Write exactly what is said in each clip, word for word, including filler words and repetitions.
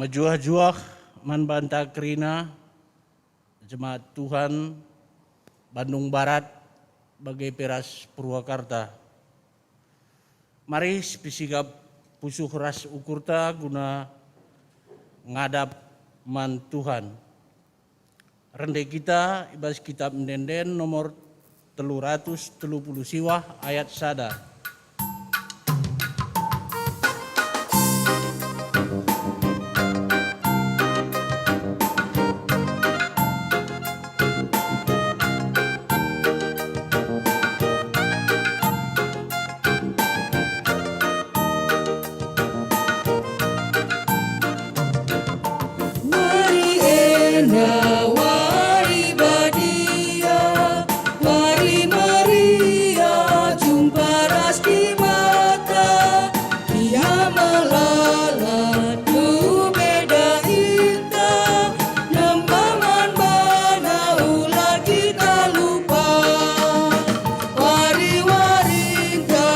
Mejuah-juah man banta kerina jemaat Tuhan Bandung Barat bage pe ras Purwakarta. Mari sipisigap pusuh ras ukurta guna ngadap man Tuhan. Rende kita i bas Kitab Ende-enden nomor telu ratus telu puluh siwah ayat sada. Wari enda wari badia, wari meriah jumpa ras Dibata. Ia melala lebe dahinta, nembah man baNa ula kita lupa. Wari-warinta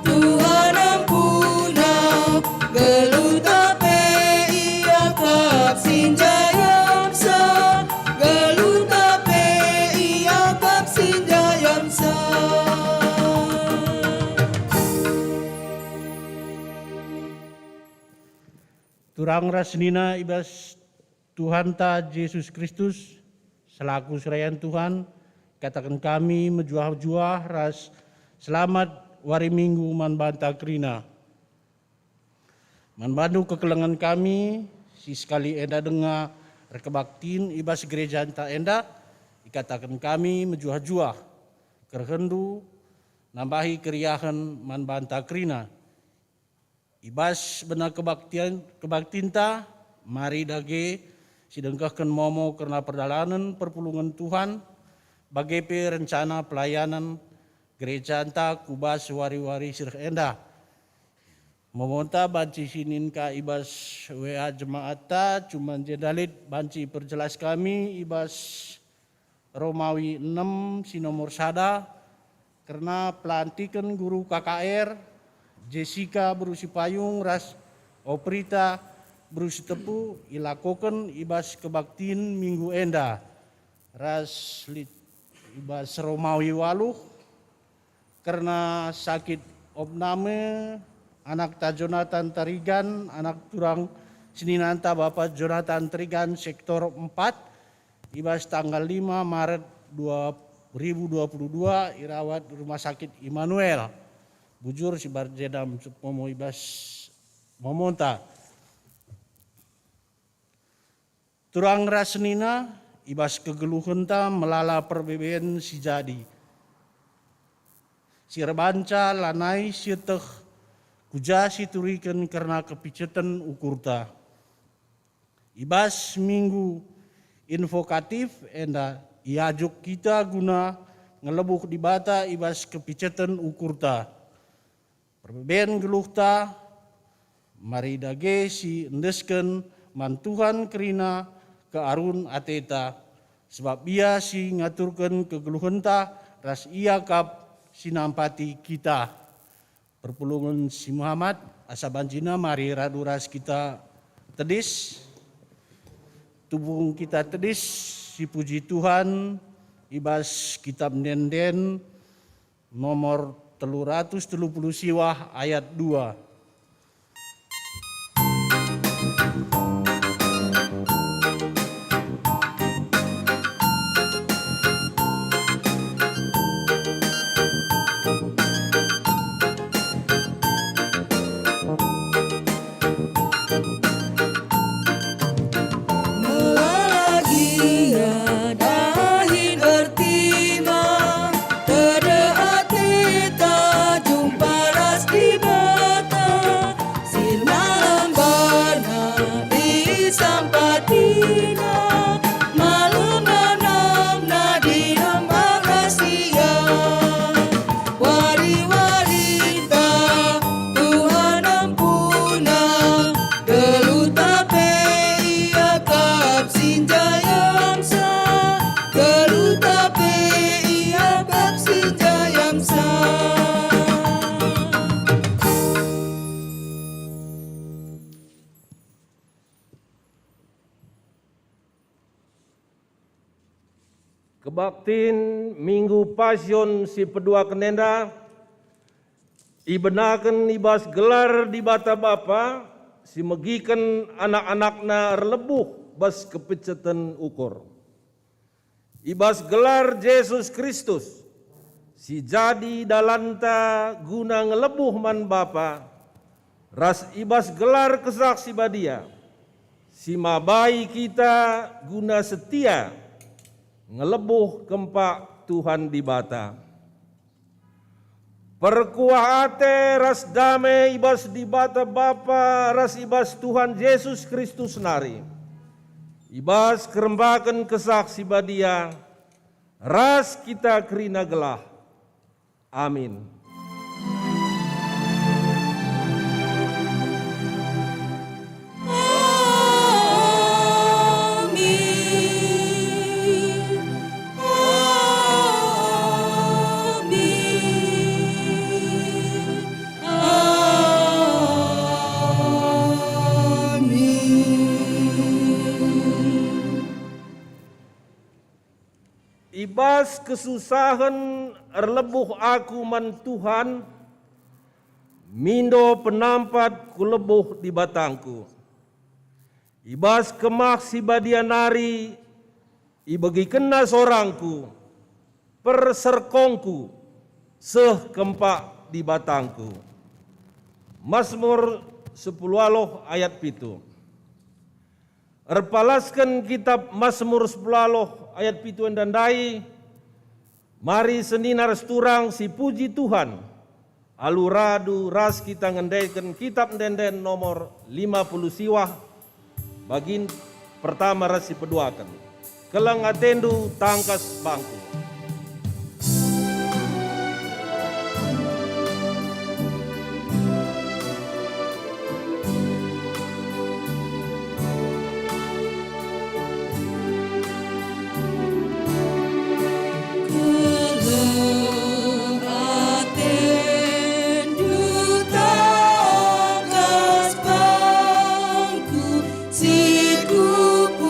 Tuhan ampuna, geluhta pe iakap si njayamsa, geluhta pe iakap si njayamsa. Turang ras senina i bas Tuhanta Jesus Kristus, selaku serayan Tuhan, kataken kami mejuah-juah ras selamat wari Minggu man banta kerina. Man bandu kekelengen kami, si sekali enda denga erkebaktin i bas gerejanta enda, ikataken kami mejuah-juah kerehenndu nambahi keriahen man banta kerina. I bas bena kebaktian, kebaktinta, mari dage sidengkehken momo kerna perdalanen perpulungen Tuhan, bage pe rencana pelayanan gerejanta ku bas wari-wari si reh enda. Momonta banci sinin ka i bas W A jemaatta, cuman jenda lit banci perjelas kami i bas Romawi enem si nomor sada, kerna pelantiken guru K K R, Jessica beru Sipayung ras Oprita beru Sitepu ilakoken i bas kebaktin minggu enda, ras lit i bas Romawi waluh, kerna sakit opname anakta Jonathan Tarigan, anak turang seninanta Bapa Jonathan Tarigan, sektor empat, i bas tanggal lima Maret dua ribu dua puluh dua, irawat Rumah Sakit Immanuel. Bujur si barjeda momo i bas momonta. Turang ras senina, i bas kegeluhenta melala perbeben si jadi. Si erbanca lanai sieteh ku ja si turiken kerna kepiceten ukurta. I bas minggu invokatif enda iajuk kita guna ngelebuh Dibata i bas kepiceten ukurta. Perbeben geluhta, mari dage si endesken man Tuhan kerina kearun ateta, sebab Ia si ngaturken kegeluhenta ras Ia kap si nampati kita. Perpulungen si mehamat, asa banci mari radu ras kita tedis. Tubung kita tedis, sipuji Tuhan, i bas Kitab Ende-enden, nomor telu ratus telu puluh siwah ayat dua. Melala gia dahin ertima, tedeh ateta jumpa ras Dibata. Kebaktin Minggu Pasion si peduaken enda ibenaken i bas gelar Dibata Bapa si megiken anak-anakNa erlebuh bas kepeceten ukur. I bas gelar Jesus Kristus, si jadi dalanta guna ngelebuh man Bapa, ras i bas gelar Kesah Si Badia, si mabai kita guna setia ngelebuh kempak Tuhan Dibata. Perkuah ate ras dame i bas Dibata Bapa ras i bas Tuhan Jesus Kristus nari, i bas kerembaken Kesah Si Badia, ras kita kerina gelah. Amin. I bas kesusahen erlebuh aku man Tuhan, mindo penampat kulebuh Dibatangku. I bas Kemah Si Badia nari ibegikenNa sorangku, perserkongku, seh kempak Dibatangku. Mazmur sepuluh aloh ayat pitu. Erpalasken kitap Mazmur sepuluh aloh ayat pitu enda ndai, mari senina ras turang sipuji Tuhan, alu radu ras kita ngendeken kitap ende-enden nomor lima puluh siwah, bagin pertama ras si peduaken. Keleng atendu, tangkas bangku. Keleng atendu, tangkas bangku, si kupujiken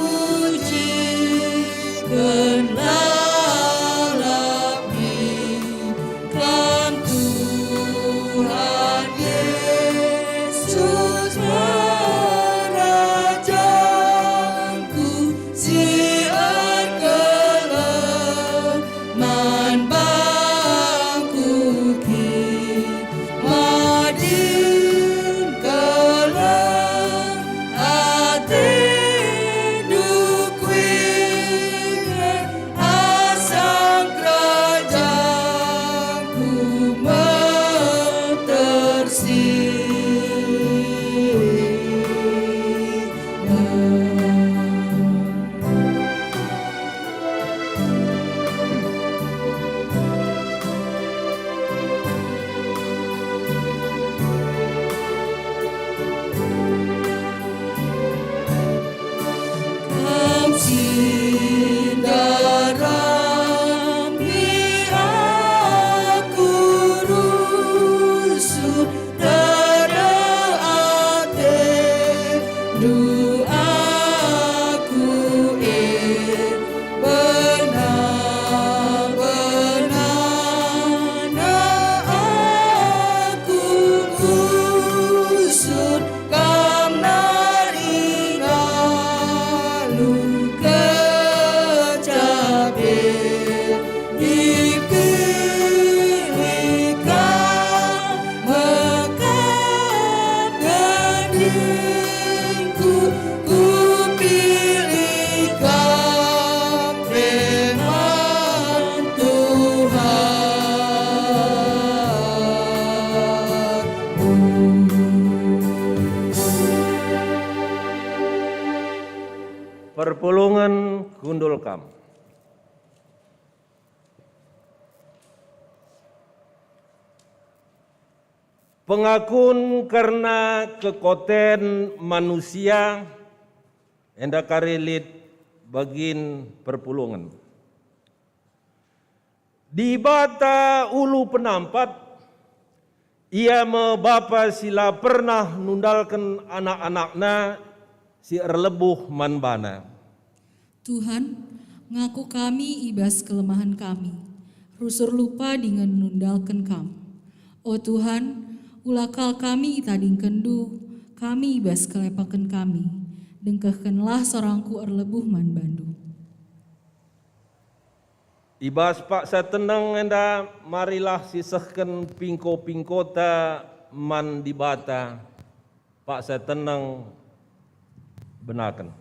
lalap min Kam Tuhan Yesus, Perajangku si erkeleng man bangku kin. Madin keleng atendu kuinget asang kerajangku metersi. Kam si ndarami aku rusur, rada atendu aku e. Benar-benar aku rusur, Kam nari ngalo kecapen, ipilih Kam mekap dagingku, kupilih Kam pe man Tuhan. Perpulungen kundul kam. Pengakun kerna kekoten manusia enda kari lit bagin perpulungen. Dibata ulu penampat, Ia me Bapa si la pernah nundalken anak-anakNa si erlebuh man baNa. Tuhan, Ngaku kami i bas kelemahen kami, rusur lupa dingen nundalken Kam. O Tuhan, ula kal kami itadingkenNdu, kami i bas kelepaken kami. Dengkehkenlah sorangku erlebuh man baNdu. I bas paksa teneng enda marilah sisehken pingko-pingkota man Dibata. Paksa teneng benaken.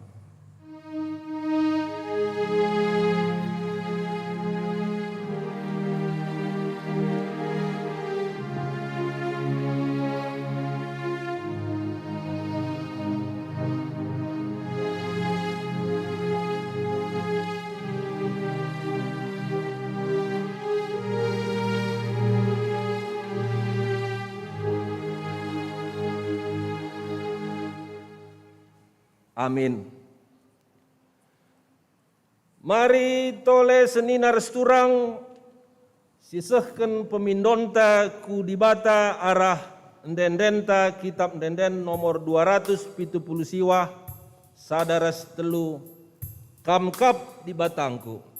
Amin. Mari tole senina ras turang sisehken pemindonta ku Dibata arah ende-endenta Kitap Ende-enden nomor dua ratus pitu puluh siwah, sada ras telu, Kam kap Dibatangku.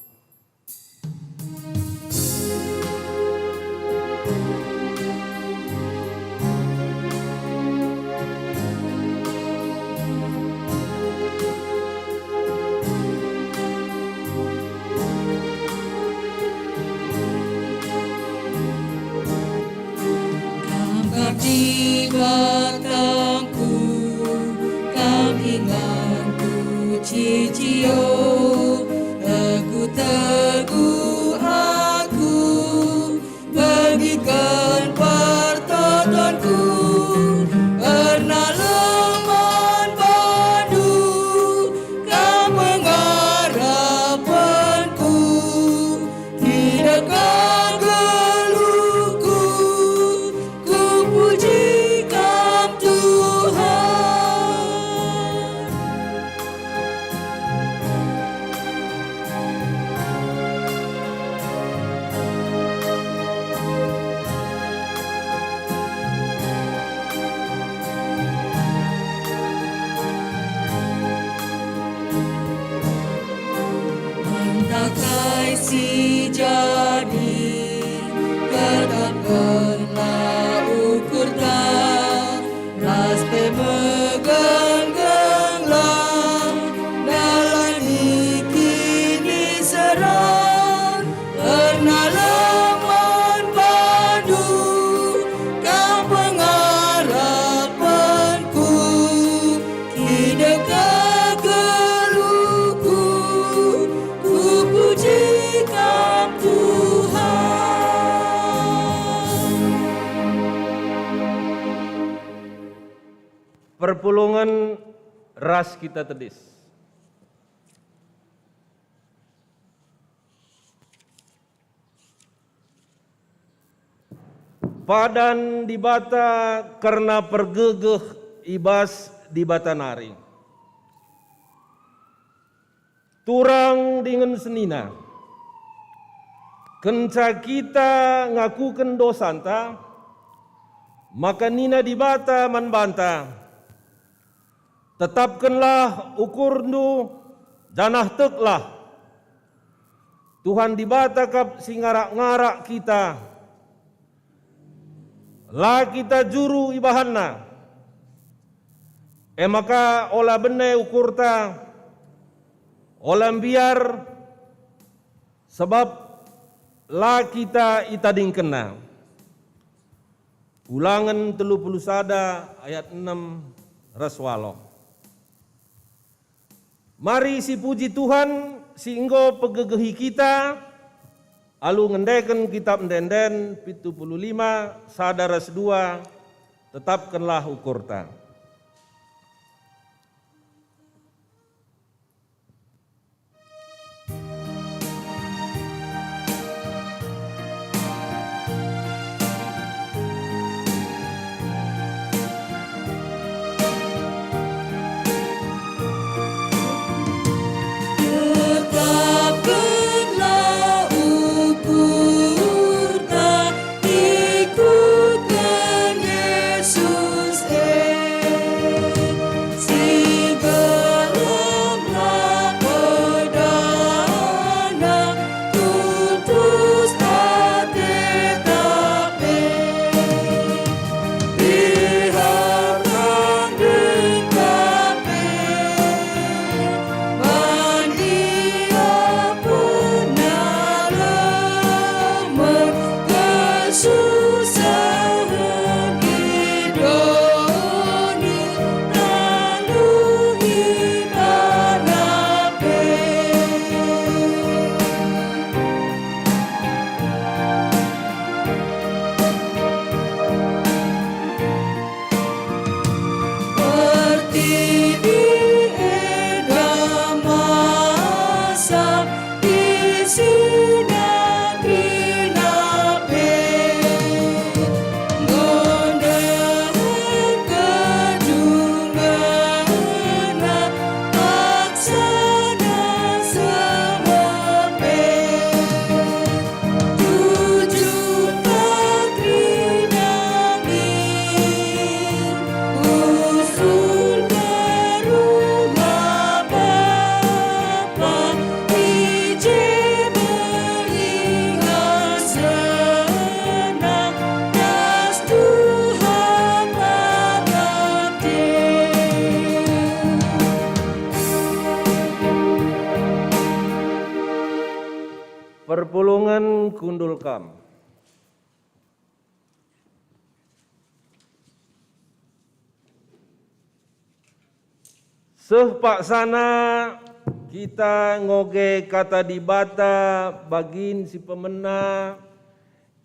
Kam kap Dibatangku, Kam inganku cicio, teguh-teguh aku, begiken pertotonku, erna leman baNdu, Kam pengarapenku. Tidak ka geluhku, kupuji Kam, Tuhan. Ntah kai si jadi, tetapkenlah ukurta, ras pe megenggenglah dalan ni kiniseran. Erna leman baNdu, Kam pengarapenku, tidak ka geluhku, kupuji Kam, Tuhan. Perpulungen ras kita tedis. Padan Dibata kerna pergegeh i bas Dibata nari. Turang dingen senina, kenca kita ngakuken dosanta, maka nina Dibata man banta, "Tetapkenlah ukurndu, janah teklah. Tuhan Dibata kap si ngarak-ngarak kita. La kita juru ibahanNa. E maka ola bene ukurta, ola mbiar, sabap la kita itadingkenNa." Ulangen telu puluh sada ayat enem ras waloh. Mari sipuji Tuhan si enggo pegegehi kita, alu ngendeken Kitap Ende-enden pitu puluh lima, sada ras dua, "Tetapkenlah ukurta." Tetapkenlah ukurta, ikutken Yesus e. Sinakina pe ngondeh kejungenna paksana semepe. Tujunta kerina min, usul ke rumah Bapa, i je me ingan senang ras Tuhan mengabdi. Perpulungen kundul kam. Seh paksana kita ngoge Kata Dibata bagin si pemena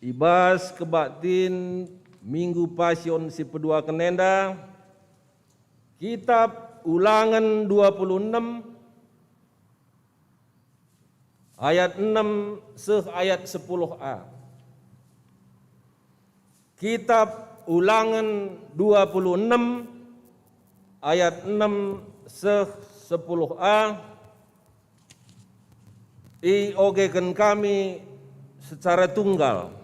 i bas kebaktin Minggu Pasion si peduaken enda, Kitap Ulangen dua puluh enem, ayat enem seh ayat sepuluh a. Kitap Ulangen dua puluh enem ayat enem seh sepuluh a iogeken kami secara tunggal.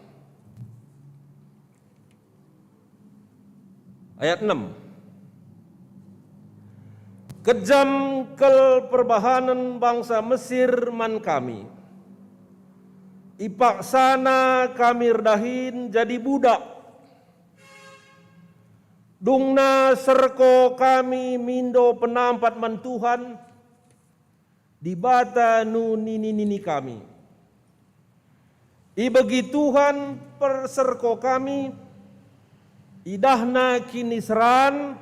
Ayat enem. Kejam kal perbahanen bangsa Mesir man kami. Ipaksana kami erdahin jadi budak. Dungna serko kami mindo penampat man Tuhan, Dibata nini-nini kami. Ibegi Tuhan perserko kami, idahNa kiniseran,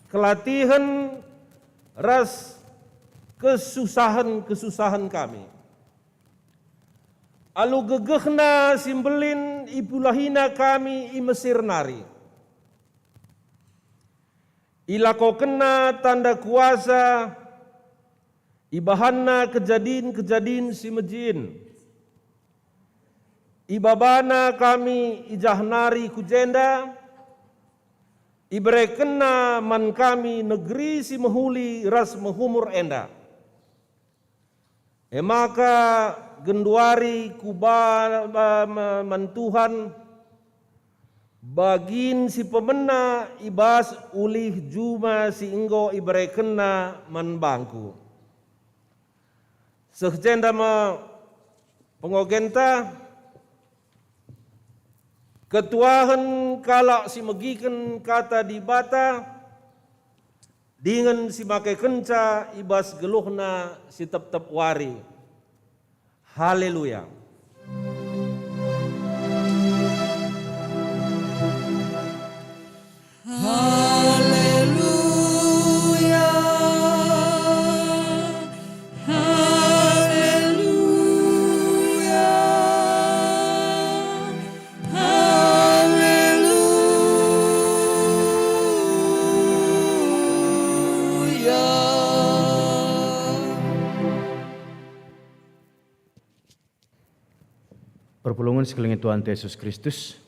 kelatihen, ras kesusahen-kesusahen kami. Alu gegehNa si mbelin ipulahiNa kami i Mesir nari. IlakokenNa tanda kuasa, ibahanNa kejadin-kejadin si mejin. IbabaNa kami i jah nari ku jenda, iberekenNa man kami negeri si mehuli ras mehumur enda. E maka genduari kuba-, ba-, ma-, man Tuhan, bagin si pemena i bas ulih juma si enggo iberekenNa man bangku. Seh jenda me pengogenta, ketuahen kalak si megiken Kata Dibata, dingen si makekenca i bas geluhna si tep-tep wari. Haleluya! Haleluya, haleluya, haleluya. Perpulungen si kelengen Tuhan Yesus Kristus,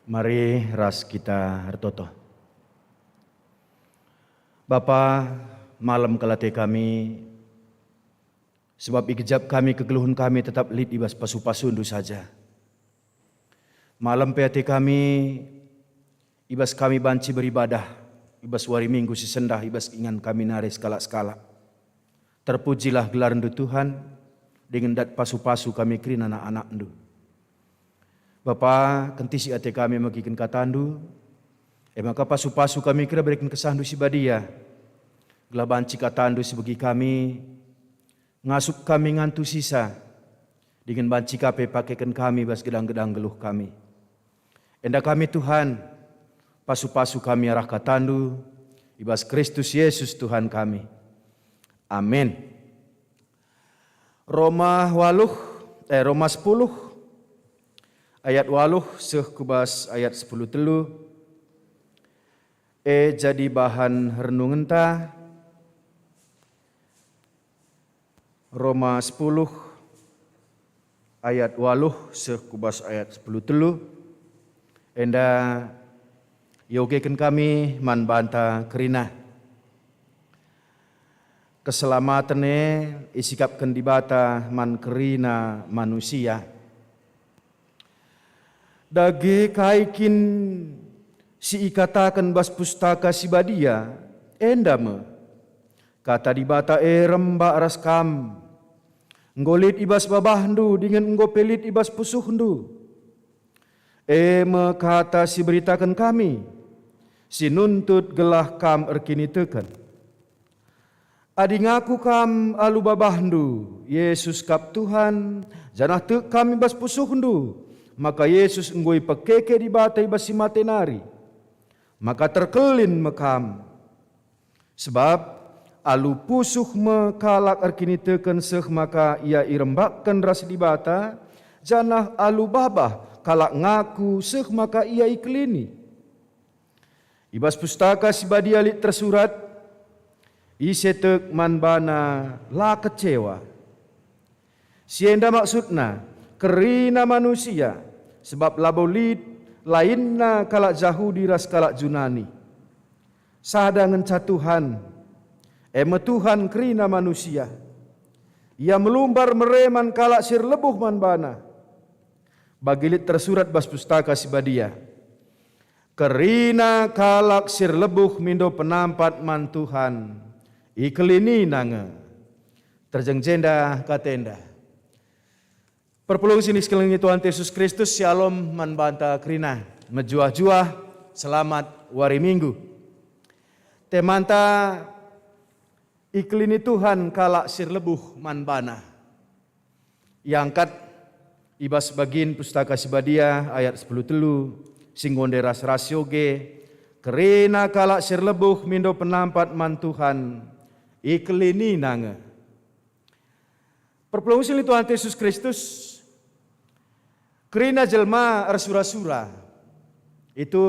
mari ras kita ertoto. Bapa, malem kal ate kami, sebab igejap kami kegeluhen kami tetap lit i bas pasu-pasuNdu saja. Malem pe ate kami, i bas kami banci beribadah, i bas wari Minggu si sendah, i bas ingan kami nari sekalak-sekalak. Terpujilah gelarNdu Tuhan, dingen dat pasu-pasu kami kerina anak-anakNdu. Bapa, kentisik ate kami megiken kataNdu, e maka pasu-pasu kami kerina bereken KesahNdu si Badia, gelah banci kataNdu si begi kami, ngasup kami ngantusisa, dingen banci ka pe pakeken kami bas gedang-gedang geluh kami. Enda kami, Tuhan, pasu-pasu kami arah kataNdu, i bas Kristus Yesus Tuhan kami. Amin. Roma waluh, eh, Roma sepuluh, ayat waluh seh ku bas ayat sepuluh telu, e jadi bahan renungenta. Roma sepuluh ayat waluh seh ku bas ayat sepuluh telu, enda iogeken kami man banta kerina. Keselamaten e isikapken Dibata man kerina manusia. Dage kai kin si ikataken bas Pustaka Si Badia? Enda me, Kata Dibata e rembak ras kam. Enggo lit i bas babahndu dingen enggo pe lit i bas pusuhndu. E me kata si beritaken kami, si nuntut gelah kam erkiniteken. Adi ngaku kam alu babahndu, "Yesus kap Tuhan," janah tek kam i bas pusuhndu, maka Yesus enggo ipekeke Dibata i bas si mate nari, maka terkelin me kam. Sebab alu pusuh me kalak erkiniteken seh maka ia irembakken ras Dibata, janah alu babah kalak ngaku seh maka ia ikelini. I bas Pustaka Si Badia lit tersurat, "Ise tek man bana la kecewa." Si enda maksudna, kerina manusia, sebab labo lit lainna kalak Jahudi ras kalak Junani. Sada ngenca Tuhan, e me Tuhan kerina manusia. Ia melumbar mere man kalak si erlebuh man bana. Bagi lit tersurat bas Pustaka Si Badia, "Kerina kalak si erlebuh mindo penampat man Tuhan, ikelinina nge." Terjeng jenda katenda. Perpulungen si ikelengi Tuhan Yesus Kristus, Syalom man banta kerina. Mejuah-juah, selamat wari Minggu. Temanta, ikelini Tuhan kalak si erlebuh man baNa. Iangkat i bas bagin Pustaka Si Badia ayat sepuluh telu, si enggo ndai ras-ras ioge, "Kerina kalak si erlebuh mindo penampat man Tuhan, ikelinina nge." Perpulungen si ikelengi Tuhan Yesus Kristus, kerina jelma ersura-sura, itu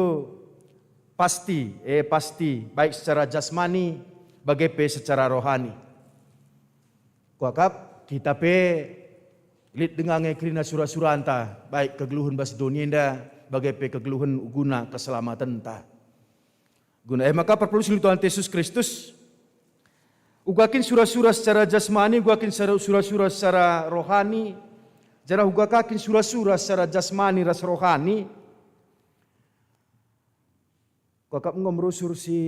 pasti, eh, pasti, baik secara jasmani, bage pe secara rohani. Kuakap, kita pe lit denga nge kerina sura-suranta, baik kegeluhen bas doni enda, bage pe kegeluhen guna keselamatenta. Guna, eh, maka perpulungen si ikelengi Tuhan Yesus Kristus, uga kin sura-sura secara jasmani, uga kin sara-, sura-sura secara rohani, janah uga ka kin sura-sura secara jasmani ras rohani? Kuakap enggo merusur si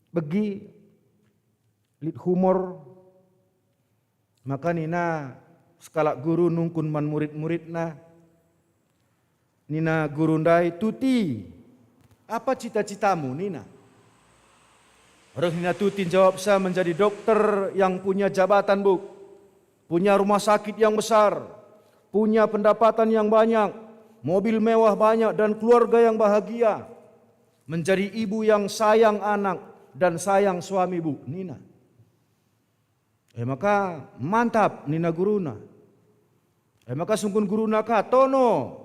begi, lit humor, maka nina sekalak guru nungkun man murid-muridna, nina guru ndai, "Tuti, apa cita-citamu?" nina. Reh nina Tuti njawabsa, "Menjadi dokter yang punya jabatan, Bu, punya rumah sakit yang besar, punya pendapatan yang banyak, mobil mewah banyak, dan keluarga yang bahagia. Menjadi ibu yang sayang anak dan sayang suami, Bu," nina. E maka, "Mantap," nina guruna. E maka sungkun guruna ka, "Tono,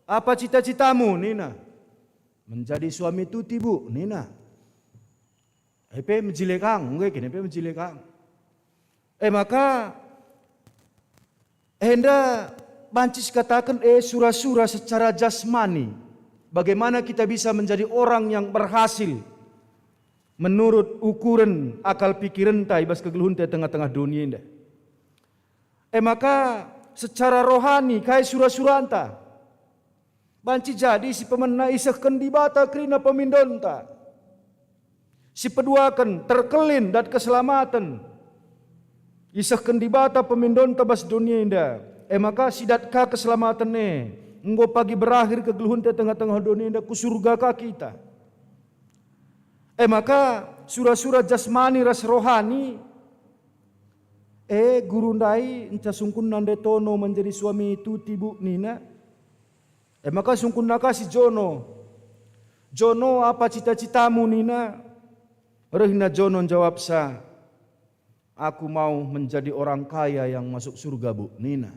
apa cita-citamu?" nina. "Menjadi suami Tuti, Bu," nina. E pe mejile kang, nge kene pe mejile kang. E maka, enda banci sikataken, e, sura-sura secara jasmani. Bagaimana kita bisa menjadi orang yang berhasil menurut ukuren akal pikirenta i bas kegeluhenta i tengah-tengah doni enda. E maka, secara rohani kai sura-suranta? Banci jadi si pemena isehken Dibata kerina pemindonta. Si peduaken terkelin dat keselamaten. Isehken Dibata pemindonta bas doni enda. E maka si dat ka keselamaten e enggo pagi berakhir kegeluhenta tengah-tengah doni enda, ku surga ka kita. E maka sura-sura jasmani ras rohani, e, guru ndai nca sungkunna ndai, "Tono, menjadi suami Tuti, Bu," nina. E maka sungkunna ka si Jono. "Jono, apa cita-citamu?" nina. Rehna Jono njawabsa, "Aku mau menjadi orang kaya yang masuk surga, Bu," nina.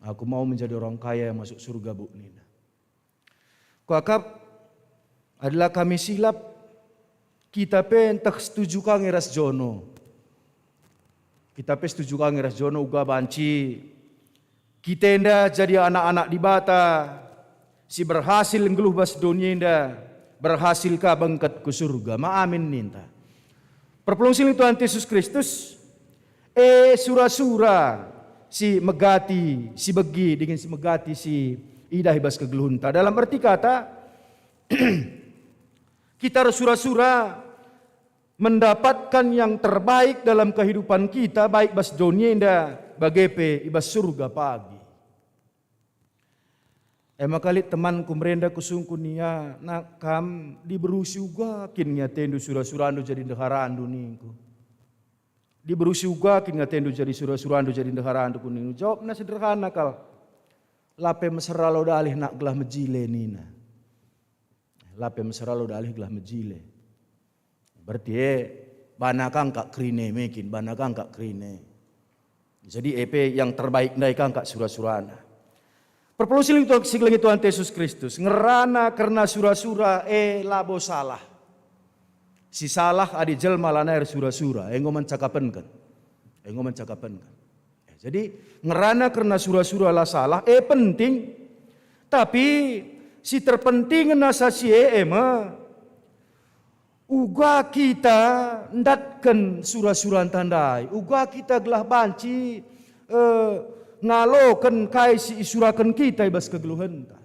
"Aku mau menjadi orang kaya yang masuk surga, Bu," nina. Kuakap, adi la kami silap, kita pe ntah setuju ka nge ras Jono. Kita pe setuju ka nge ras Jono uga banci kita enda jadi anak-anak Dibata si berhasil nggeluh bas doni enda, berhasil ka bengket ku surga. Ma amin ninta. Perpulung sining Tuhan Yesus Kristus, e sura-sura si megati, si begi, dingen si megati, si idah i bas kegeluhenta. Dalam erti kata, kita ersura-sura mendapatkan yang terbaik dalam kehidupan kita, baik bas doni enda, bage pe i bas surga pagi. E maka lit temanku merenda kusungkun ia, nak kam diberusi uga kin nge atendu sura-surandu jadi ndeharandu ningku. Diberusi uga kin nge atendu jadi sura-surandu jadi ndeharandu kuningku. Jawabna sederhana kal. La pe mesera lau dalih nak gelah mejile nina. La pe mesera lau dalih gelah mejile. Berarti e, bana ka engkak kerine mekin, bana ka engkak kerine. Jadi e pe yang terbaik ndai ka engkak sura-surana. Perpulung sining Tuhan, sigelengi Tuhan Yesus Kristus, ngerana kerna sura-sura e labo salah. Si salah adi jelma lanai ersura-sura, enggo mencakapenken. Enggo mencakapenken. Ya, jadi ngerana kerna sura-sura la salah, e penting. Tapi si terpenting asa si e, e me. Uga kita ndatken sura-suranta ndai, uga kita gelah banci, eh, ngaloken kai si isuraken kita i bas kegeluhenta.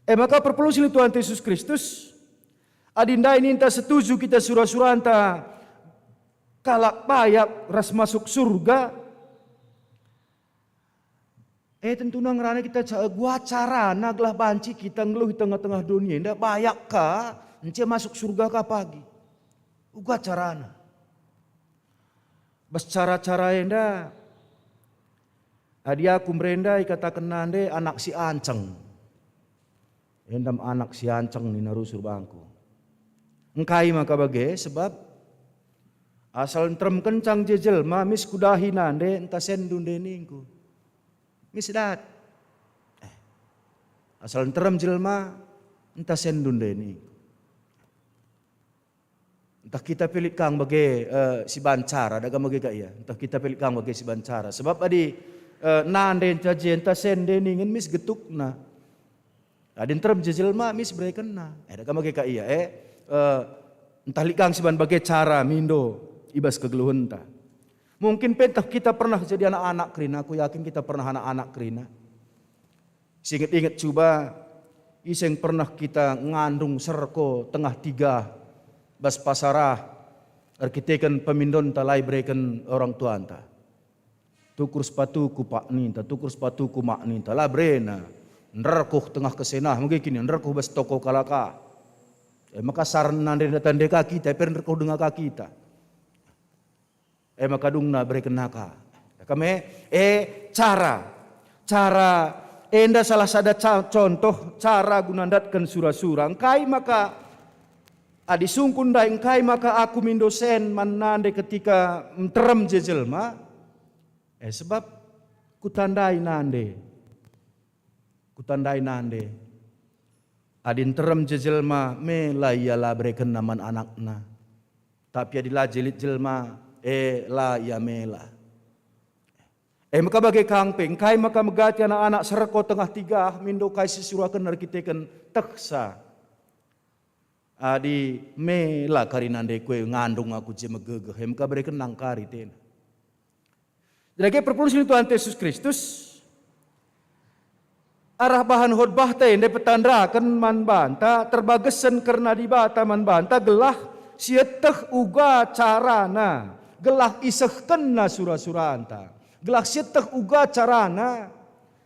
E maka perpulung sining Tuhan Yesus Kristus, adi ndai ninta setuju kita sura-suranta kalak bayak ras masuk surga, e, tentuna ngerana kita ca-, uga carana gelah banci kita nggeluh i tengah-tengah doni enda, bayak ka, ence masuk surga ka pagi. Uga carana. Bas cara-cara enda, adi aku merenda ikataken nande anak si anceng. Enda me anak si anceng nina rusur bangku. Engkai maka bage? Sebab asal nterem kencang je jelma mis kudahi nande ntah senndu nde ningku. Mis dat. Eh, asal nterem jelma ntah senndu nde ningku. Ntah kita pe lit kang bage, eh, siban cara, dage bage ka ia. Ntah kita pe lit kang bage siban cara. Sebab adi, eh, nande ntah je ntah senndu nde ningen mis getukna. Adi nterem je jelma mis berekenna. Eh, dage bage ka ia, eh. Eh, ntah lit kang siban bage cara mindo i bas kegeluhenta. Mungkin pe ntah kita pernah jadi anak-anak kerina, aku yakin kita pernah anak-anak kerina. Singet-inget cuba, ise pernah kita ngandung serko tengah tiga bas pasarah erkiteken pemindonta la ibereken orang tuanta. Tukur sepatuku pak ninta, tukur sepatuku mak ninta, la berena. Nderkuh tengah kesenah, megi kini nderkuh bas toko kalaka. E maka saren nande tande ka kita, e pe nderkuh denga ka kita. E maka dungna bereken naka. Kame, e, cara. Cara enda salah sada ca-, contoh cara guna ndatken sura-sura. Engkai maka adi sungkun ndai, engkai maka aku mindo sen man nande ketika nterem je jelma? E, sebab kutandai nande. Kutandai nande. Adi nterem je jelma, mela ia la berekenna man anakna. Tapi adi la je lit jelma, e la ia mela. E maka bage kang pe, engkai maka megati anak-anak serko tengah tiga mindo kai si suraken erkiteken tehsa. Adi mela kari nande kue ngandung aku je megegeh, e maka bereken nangkari tena. Jadi age perpulung sining Tuhan Yesus Kristus, arah bahan khotbahta enda petandaken man banta terbagesen kerna Dibata man banta gelah sieteh uga carana, gelah isehkenna sura-suranta, gelah sieteh uga carana,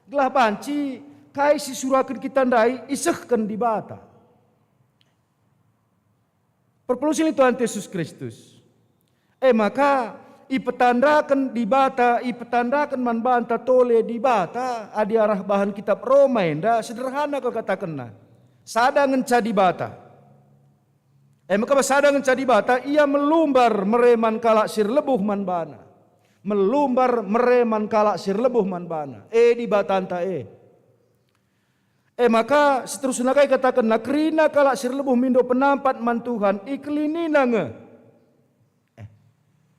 gelah banci kai si suraken kita ndai isehken Dibata. Perpulung sining Tuhan Yesus Kristus. E maka, ipetandaken Dibata, ipetandaken man banta tole Dibata, adi arah bahan kitab Roma enda, sederhana kal katakenna. Sada ngenca Dibata. E maka sada ngenca Dibata, ia melumbar mere man kalak si erlebuh man bana. Melumbar mere man kalak si erlebuh man bana. E Dibatanta e. E maka, seterusna kai katakenna, kerina kalak si erlebuh mindo penampat man Tuhan, ikelinina nge. Eh.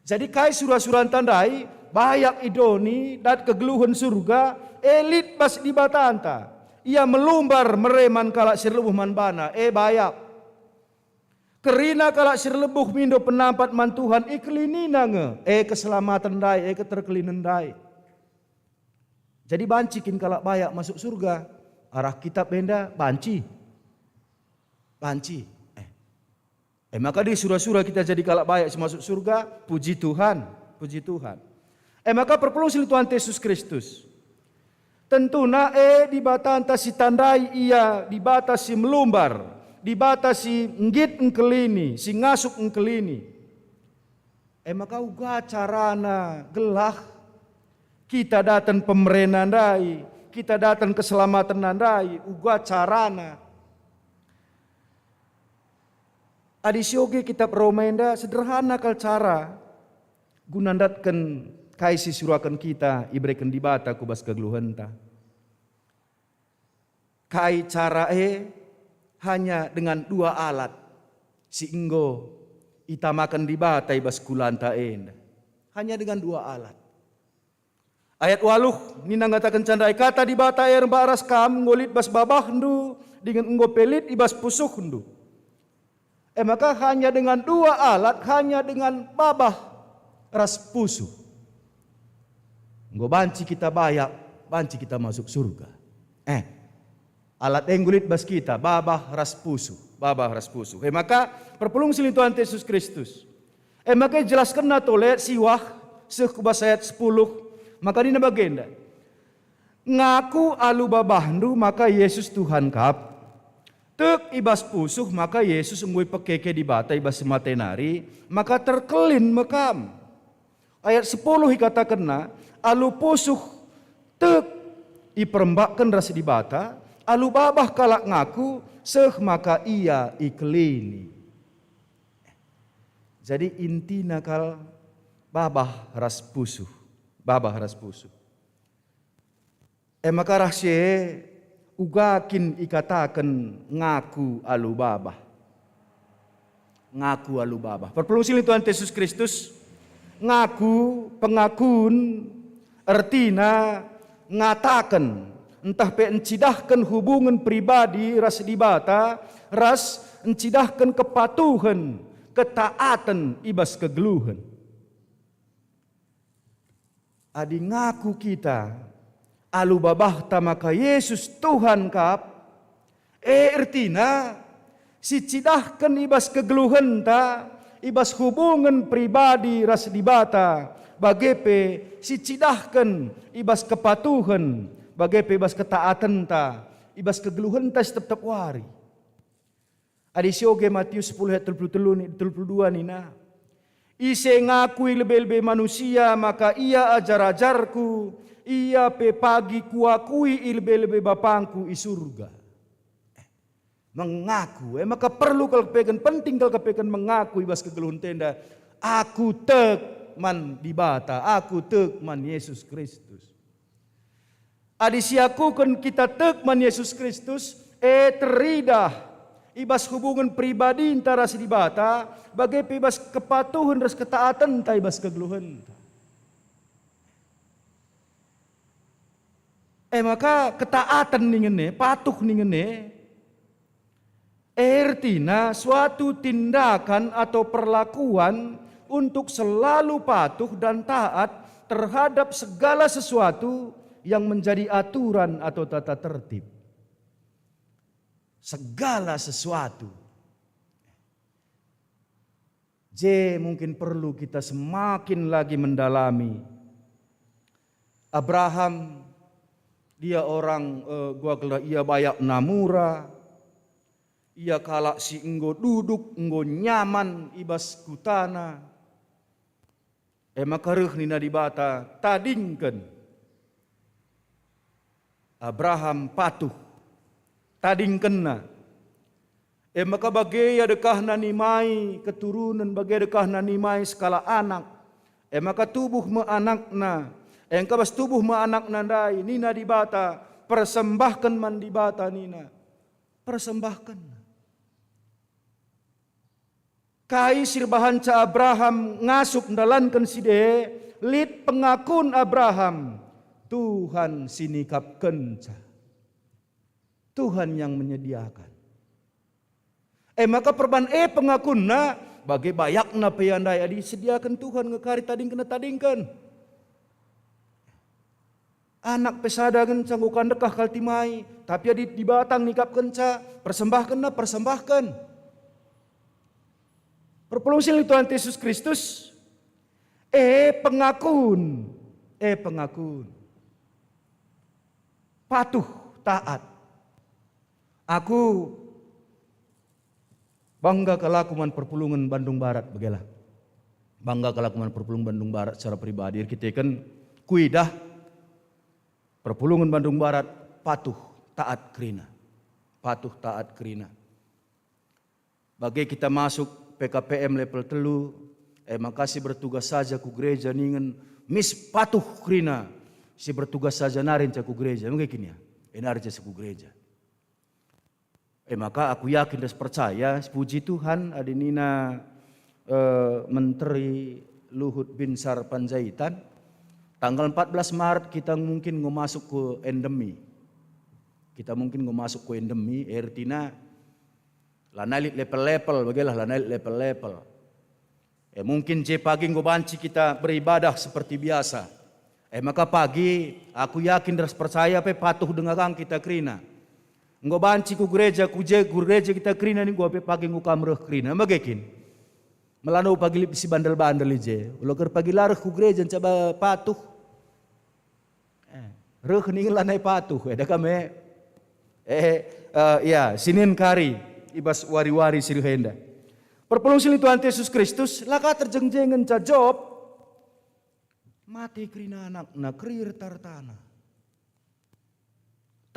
Jadi kai sura-suranta ndai? Bayak i doni, dat kegeluhen Surga, e lit bas Dibatanta. Ia melumbar mere man kalak si erlebuh man bana, e bayak. Kerina kalak si erlebuh mindo penampat man Tuhan, ikelinina nge, e keselamaten ndai, e keterkelinen ndai. Jadi banci kin kalak bayak masuk Surga? Arah Kitap enda banci. Banci. Eh. E maka di sura-sura kita jadi kalak bayak si masuk Surga, puji Tuhan, puji Tuhan. E maka perpulung si Tuhan Yesus Kristus. Tentuna e Dibatanta si tandai ia Dibata si melumbar, Dibata si nggit engkelini, si ngasup engkelini. E maka uga carana gelah kita daten pemerena ndai, kita daten keselamatenna ndai, uga carana. Adi sioge Kitap Roma enda sederhana kal cara guna ndatken kai si suraken kita ibereken Dibata ku bas kegeluhenta. Kai cara e? Hanya dengan dua alat si enggo itamaken Dibata i bas kulanta enda. Hanya dengan dua alat. Ayat waluh nina ngatakenca ndai, "Kata Dibata e rembak ras kam enggo lit bas babahndu dingen enggo pe lit i bas pusuhndu." E maka hanya dengan dua alat, hanya dengan babah ras pusuh. Enggo banci kita bayak, banci kita masuk Surga. Eh, alat e enggo lit bas kita, babah ras pusuh, babah ras pusuh. E maka perpulung si Tuhan Yesus Kristus. E maka ijelaskenna tole ayat siwah seh ku bas ayat sepuluh, maka nina bagenda, "Ngaku alu babahndu maka Yesus Tuhan kap. Tek i bas pusuh maka Yesus enggo ipekeke Dibata i bas si mate nari, maka terkelin me kam." Ayat sepuluh ikatakenna, "Alu pusuh tek iperembakken ras Dibata, alu babah kalak ngaku seh maka ia ikelini." Jadi intina kal babah ras pusuh, babah ras pusuh. E maka arah si e, uga kin ikataken ngaku alu babah? Ngaku alu babah. Perpulung si Tuhan Yesus Kristus, ngaku, pengakun, ertina ngataken, ntah pe ncidahken hubungen pribadi ras Dibata, ras ncidahken kepatuhen, ketaaten i bas kegeluhen. Adi ngaku kita alu babahta maka Yesus Tuhan kap, e ertina, sicidahken i bas kegeluhenta, i bas hubungen pribadi ras Dibata, bage pe sicidahken i bas kepatuhen, bage pe i bas ketaatenta, i bas kegeluhenta si tep-tep wari. Adi sioge Matius sepuluh ayat telu puluh telu ni-, telu puluh dua nina, "Ise ngaku i lebe-lebe manusia maka ia ajar-ajarku, ia pe pagi kuakui i lebe-lebe Bapangku i Surga." Eh, mengaku, e maka perlu kal kepeken, penting kal kepeken mengaku i bas kegeluhenta enda, "Aku tek man Dibata, aku tek man Yesus Kristus." Adi siakuken kita tek man Yesus Kristus, e teridah i bas hubungen pribadinta ras Dibata, bage pe i bas kepatuhen ras ketaatenta i bas kegeluhenta. E maka ketaaten ningen e, patuh ningen e, ertina suatu tindakan atau perlakuan untuk selalu patuh dan taat terhadap segala sesuatu yang menjadi aturan atau tata tertib. Segala sesuatu. Je mungkin perlu kita semakin lagi mendalami. Abraham, dia orang, eh, gua kela ia bayak namura, ia kalak si enggo duduk, enggo nyaman i bas kutana. E maka reh nina Dibata, "Tadingken." Abraham patuh, tadingkenna. E maka bage ia dekahna nimai keturunen, bage dekahna nimai sekalak anak. E maka tubuh me anakna. E engka bas tubuh me anakna ndai, nina Dibata, "Persembahken man Dibata," nina. Persembahkenna. Kai si erbahanca Abraham ngasup ndalanken si dehe? Lit pengakun Abraham, Tuhan si nikapkenca. Tuhan yang menyediakan. E maka perban e pengakunna, bage bayakna pe ia ndai adi sediaken Tuhan nge kari tadingkenna tadingken. Anak pe sada ngenca enggo ka ndekah kal timai, tapi adi Dibata nikapkenca, persembahkenna persembahken. Perpulung si lit Tuhan Yesus Kristus, e pengakun, e pengakun. Patuh, taat. Aku bangga kal aku man perpulungen Bandung Barat, begelah. Bangga kal aku man perpulungen Bandung Barat secara pribadi, erkiteken kuidah perpulungen Bandung Barat patuh, taat kerina. Patuh, taat kerina. Bage kita masuk P K P M level telu, e maka si bertugas saja ku gereja ningen mis patuh kerina, si bertugas saja nari nca ku gereja, bage kin ya? E nari nca ku gereja. E maka aku yakin ras percaya, puji Tuhan, adi nina, eh, Menteri Luhut Binsar Panjaitan, tanggal empat belas Maret kita mungkin enggo masuk ku endemi. Kita mungkin enggo masuk ku endemi, ertina lanai lit level-level, bagelah lanai lit level-level. E, mungkin je pagi enggo banci kita beribadah seperti biasa. E maka pagi, aku yakin ras percaya pe patuh denga kam kita kerina. Enggo banci ku gereja, ku je, ku gereja kita kerina ning, enggo pe pagi enggo kam reh kerina. Bage kin? Melano pagi lit si bandel-bandel i je. Ula ker pagi la reh ku gereja ncaba patuh. Eh, reh ningen lanai patuh, eda kam e. Eh, eh, ya, sinin kari i bas wari-wari si reh enda. Perpulung si lit Tuhan Yesus Kristus, la ka terjeng-jengen ca Job. Mate kerina anakna, keri erta-ertana.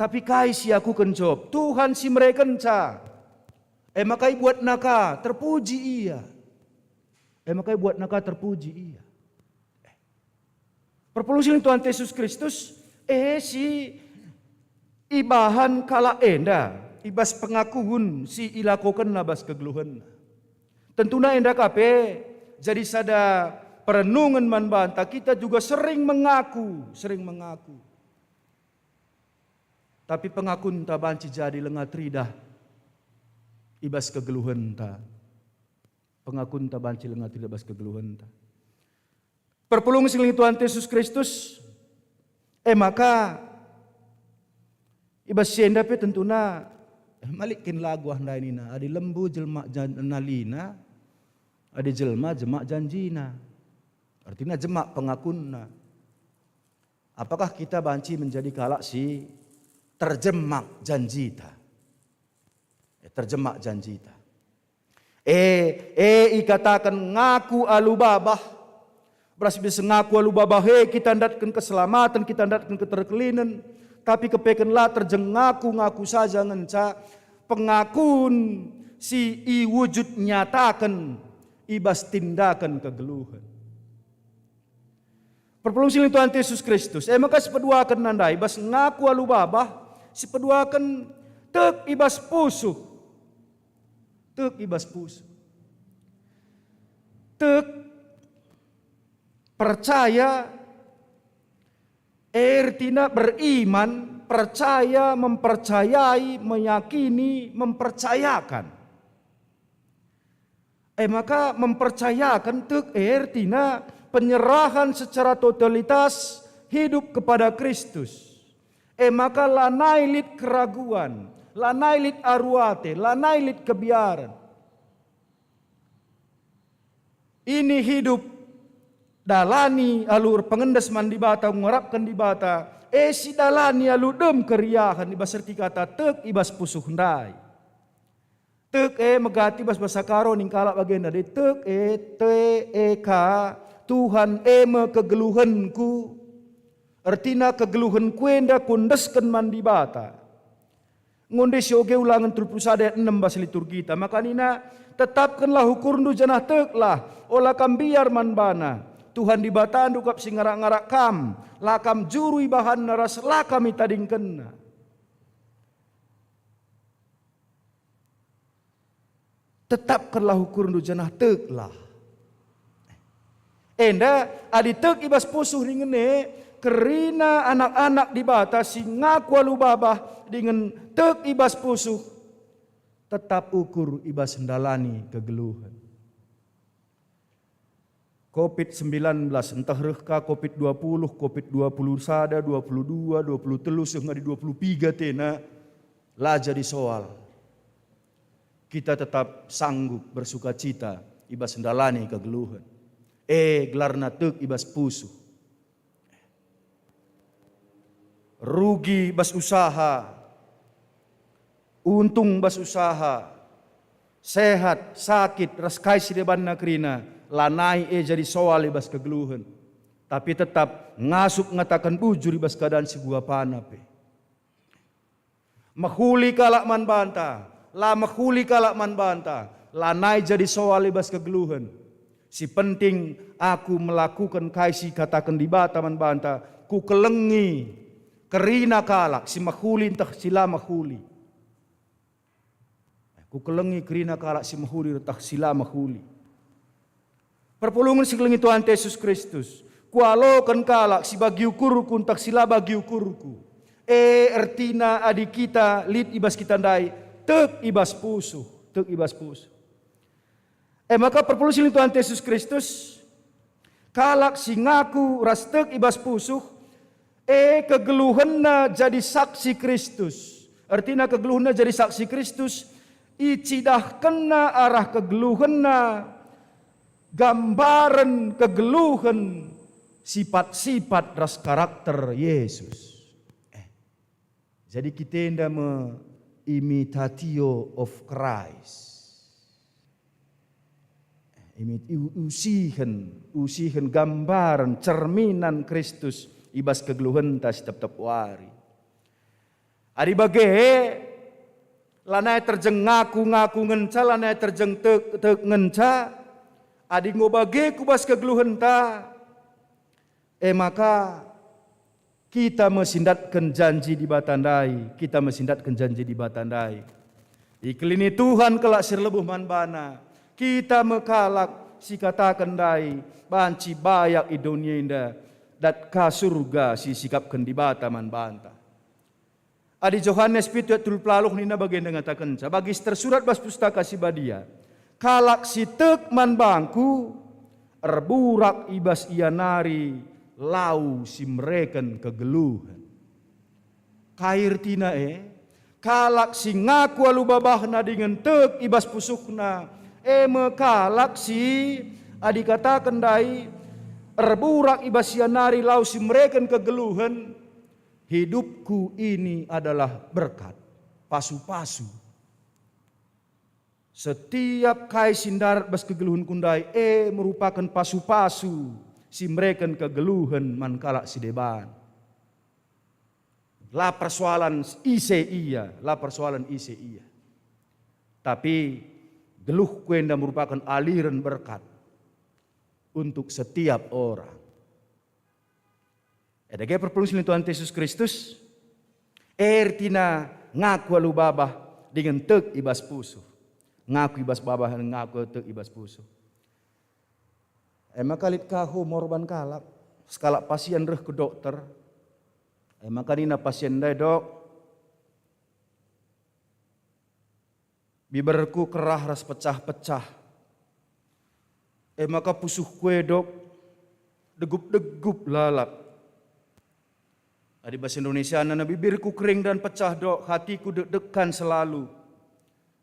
Tapi kai si iakuken Job? Tuhan si merekenca. E maka ibuatna ka, terpuji ia. E maka ibuatna ka, terpuji ia. Perpulung si lit Tuhan Yesus Kristus, e si ibahan kalak enda i bas pengakun si ilakokenna bas kegeluhenna. Tentuna enda ka pe jadi sada perenungen man banta, kita juga sering mengaku, sering mengaku. Tapi pengakunta banci jadi lenga teridah i bas kegeluhenta. Pengakunta banci lenga teridah bas kegeluhenta. Perpulung si lit Tuhan Yesus Kristus, e maka i bas si enda pe tentuna, eh, malikken lagu ah ndai nina, adi lembu jelma jan-, nalina, adi jelma jemak janjina. Artina jemak pengakunna. Apakah kita banci menjadi kalak si terjemak janjita? Eh, terjemak janjita. E, e ikataken ngaku alu babah. Beras bis ngaku alu babah e kita ndatken keselamaten, kita ndatken keterkelinen. Tapi kepeken la terjeng ngaku-ngaku saja ngenca, pengakun si iwujud nyataken i bas tindaken kegeluhen. Perpulung si lit Tuhan Yesus Kristus. E maka sipeduaken nandai bas ngaku alu babah, sipeduaken tek i bas pusuh. Tek i bas pusuh. Tek, percaya, ertina beriman, percaya, mempercayai, meyakini, mempercayakan. E maka mempercayaken tek e ertina penyerahan secara totalitas hidup kepada Kristus. E maka lanai lit keraguan, lanai lit aru ate, lanai lit kebiaren. Ini hidup, dalani alu erpengendes man Dibata, ngarapken Dibata, e si dalani alu dem keriahen i bas erti kata tek i bas pusuh ndai. Tek e megati bas basa Karo ning kalak bagenda, tek e, te e ka, Tuhan e me kegeluhenku. Ertina kegeluhenku enda kuendesken man Dibata. Ngonde si oge Ulangen telu puluh sada ayat enem bas liturgita, maka nina, "Tetapkenlah ukurndu janah teklah, ola kam mbiar man bana. Tuhan Dibatandu kap si ngarak-ngarak kam, la kam juru ibahanna ras la kam itadingkenna." Tetapkenlah ukurndu janah teklah. Enda, adi tek i bas pusuh dingen e, kerina anak-anak Dibata si ngaku alu babah dingen tek i bas pusuh, tetap ukur i bas ndalani kegeluhen. Covid sembilan belas, ntah reh ka Covid dua puluh, Covid dua puluh sada, dua puluh dua, dua puluh telu, seh ngadi dua puluh piga tena, la jadi soal. Kita tetap sanggup bersukacita i bas ndalani kegeluhen. E, gelarna tek i bas pusuh. Rugi bas usaha, untung bas usaha, sehat, sakit, ras kai si debanna kerina, lanai e jadi soal i bas kegeluhen. Tapi tetap ngasup ngataken bujur i bas keadaan si guapana pe. Mehuli kalak man banta, la mehuli kalak man banta, lanai jadi soal i bas kegeluhen. Si penting, aku melakuken kai si ikataken Dibata man banta, kukelengi kerina kalak si mehuli ntah si la mehuli. Kukelengi kerina kalak si mehuli ntah si la mehuli. Perpulungen si kelengi Tuhan Yesus Kristus, kualoken kalak si bagi ukurku ntah si la bagi ukurku. E, ertina adi kita lit i bas kita ndai, tek i bas pusuh, tek i bas pusuh. E maka perpulungen si kelengi Tuhan Yesus Kristus, kalak si ngaku ras tek i bas pusuh, e, kegeluhenna jadi saksi Kristus. Ertina kegeluhenna jadi saksi Kristus, icidahkenna arah kegeluhenna, gambaren kegeluhen, sipat-sipat ras karakter Yesus. Eh, jadi kita enda me imitatio of Christ. Imit-, u-, usihen, usihen gambaren, cerminan Kristus i bas kegeluhenta si tep-tep wari. Adi bage, lanai terjeng ngaku-ngaku ngenca, lanai terjeng tek-tek ngenca, adi enggo bage ku bas kegeluhenta, e maka kita me si ndatken janji Dibata ndai, kita me si ndatken janji Dibata ndai. Ikelini Tuhan kalak si erlebuh man baNa, kita me kalak si kataken ndai, banci bayak i doni enda, dat ka surga si isikapken Dibata man banta. Adi Johanes pitu ayat telu puluh nina bagenda ngatakenca, bagi si tersurat bas Pustaka Si Badia, "Kalak si tek man bangKu, erburak i bas ia nari lau si mereken kegeluhen." Kai ertina e? Kalak si ngaku alu babahna dingen tek i bas pusuhna, e me kalak si, adi kataken ndai, erburak i bas ia nari lau si mereken kegeluhen. Hidupku ini adalah berkat, pasu-pasu. Setiap kai si ndarat bas kegeluhenku ndai, e merupaken pasu-pasu si mereken kegeluhen man kalak si deban. La persoalan ise ia, la persoalan ise ia. Tapi geluhku enda merupaken aliren berkat untuk setiap orang. E dage perpulungen si lit Tuhan Yesus Kristus, e ertina ngaku alu babah dingen tek i bas pusuh. Ngaku i bas babah, ngaku tek i bas pusuh. E maka lit ka humor ban kalak, sekalak pasien reh ku dokter. E maka nina pasien ndai, "Dok, biberku kerah ras pecah-pecah. E maka pusuhku e, Dok, degup-degup lalap." Adi bahasa Indonesiana, "Biberku kering dan pecah, Dok, hatiku deg-degan selalu.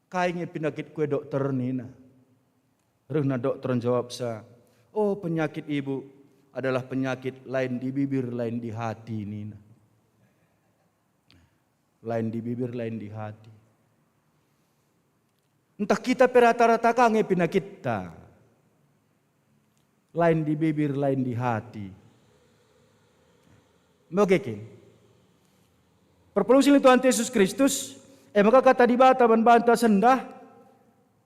Kai nge penakitku e, Dokter?" nina. Rehna dokter njawabsa, "Oh, penyakit Ibu adalah penyakit lain di bibir, lain di hati," nina. Lain di bibir, lain di hati. Ntah kita pe rata-rata ka nge penakitta. Lain di bibir, lain di hati. Oke kin? Perpulungen si lit Tuhan Yesus Kristus, e maka kata Dibata man banta sendah,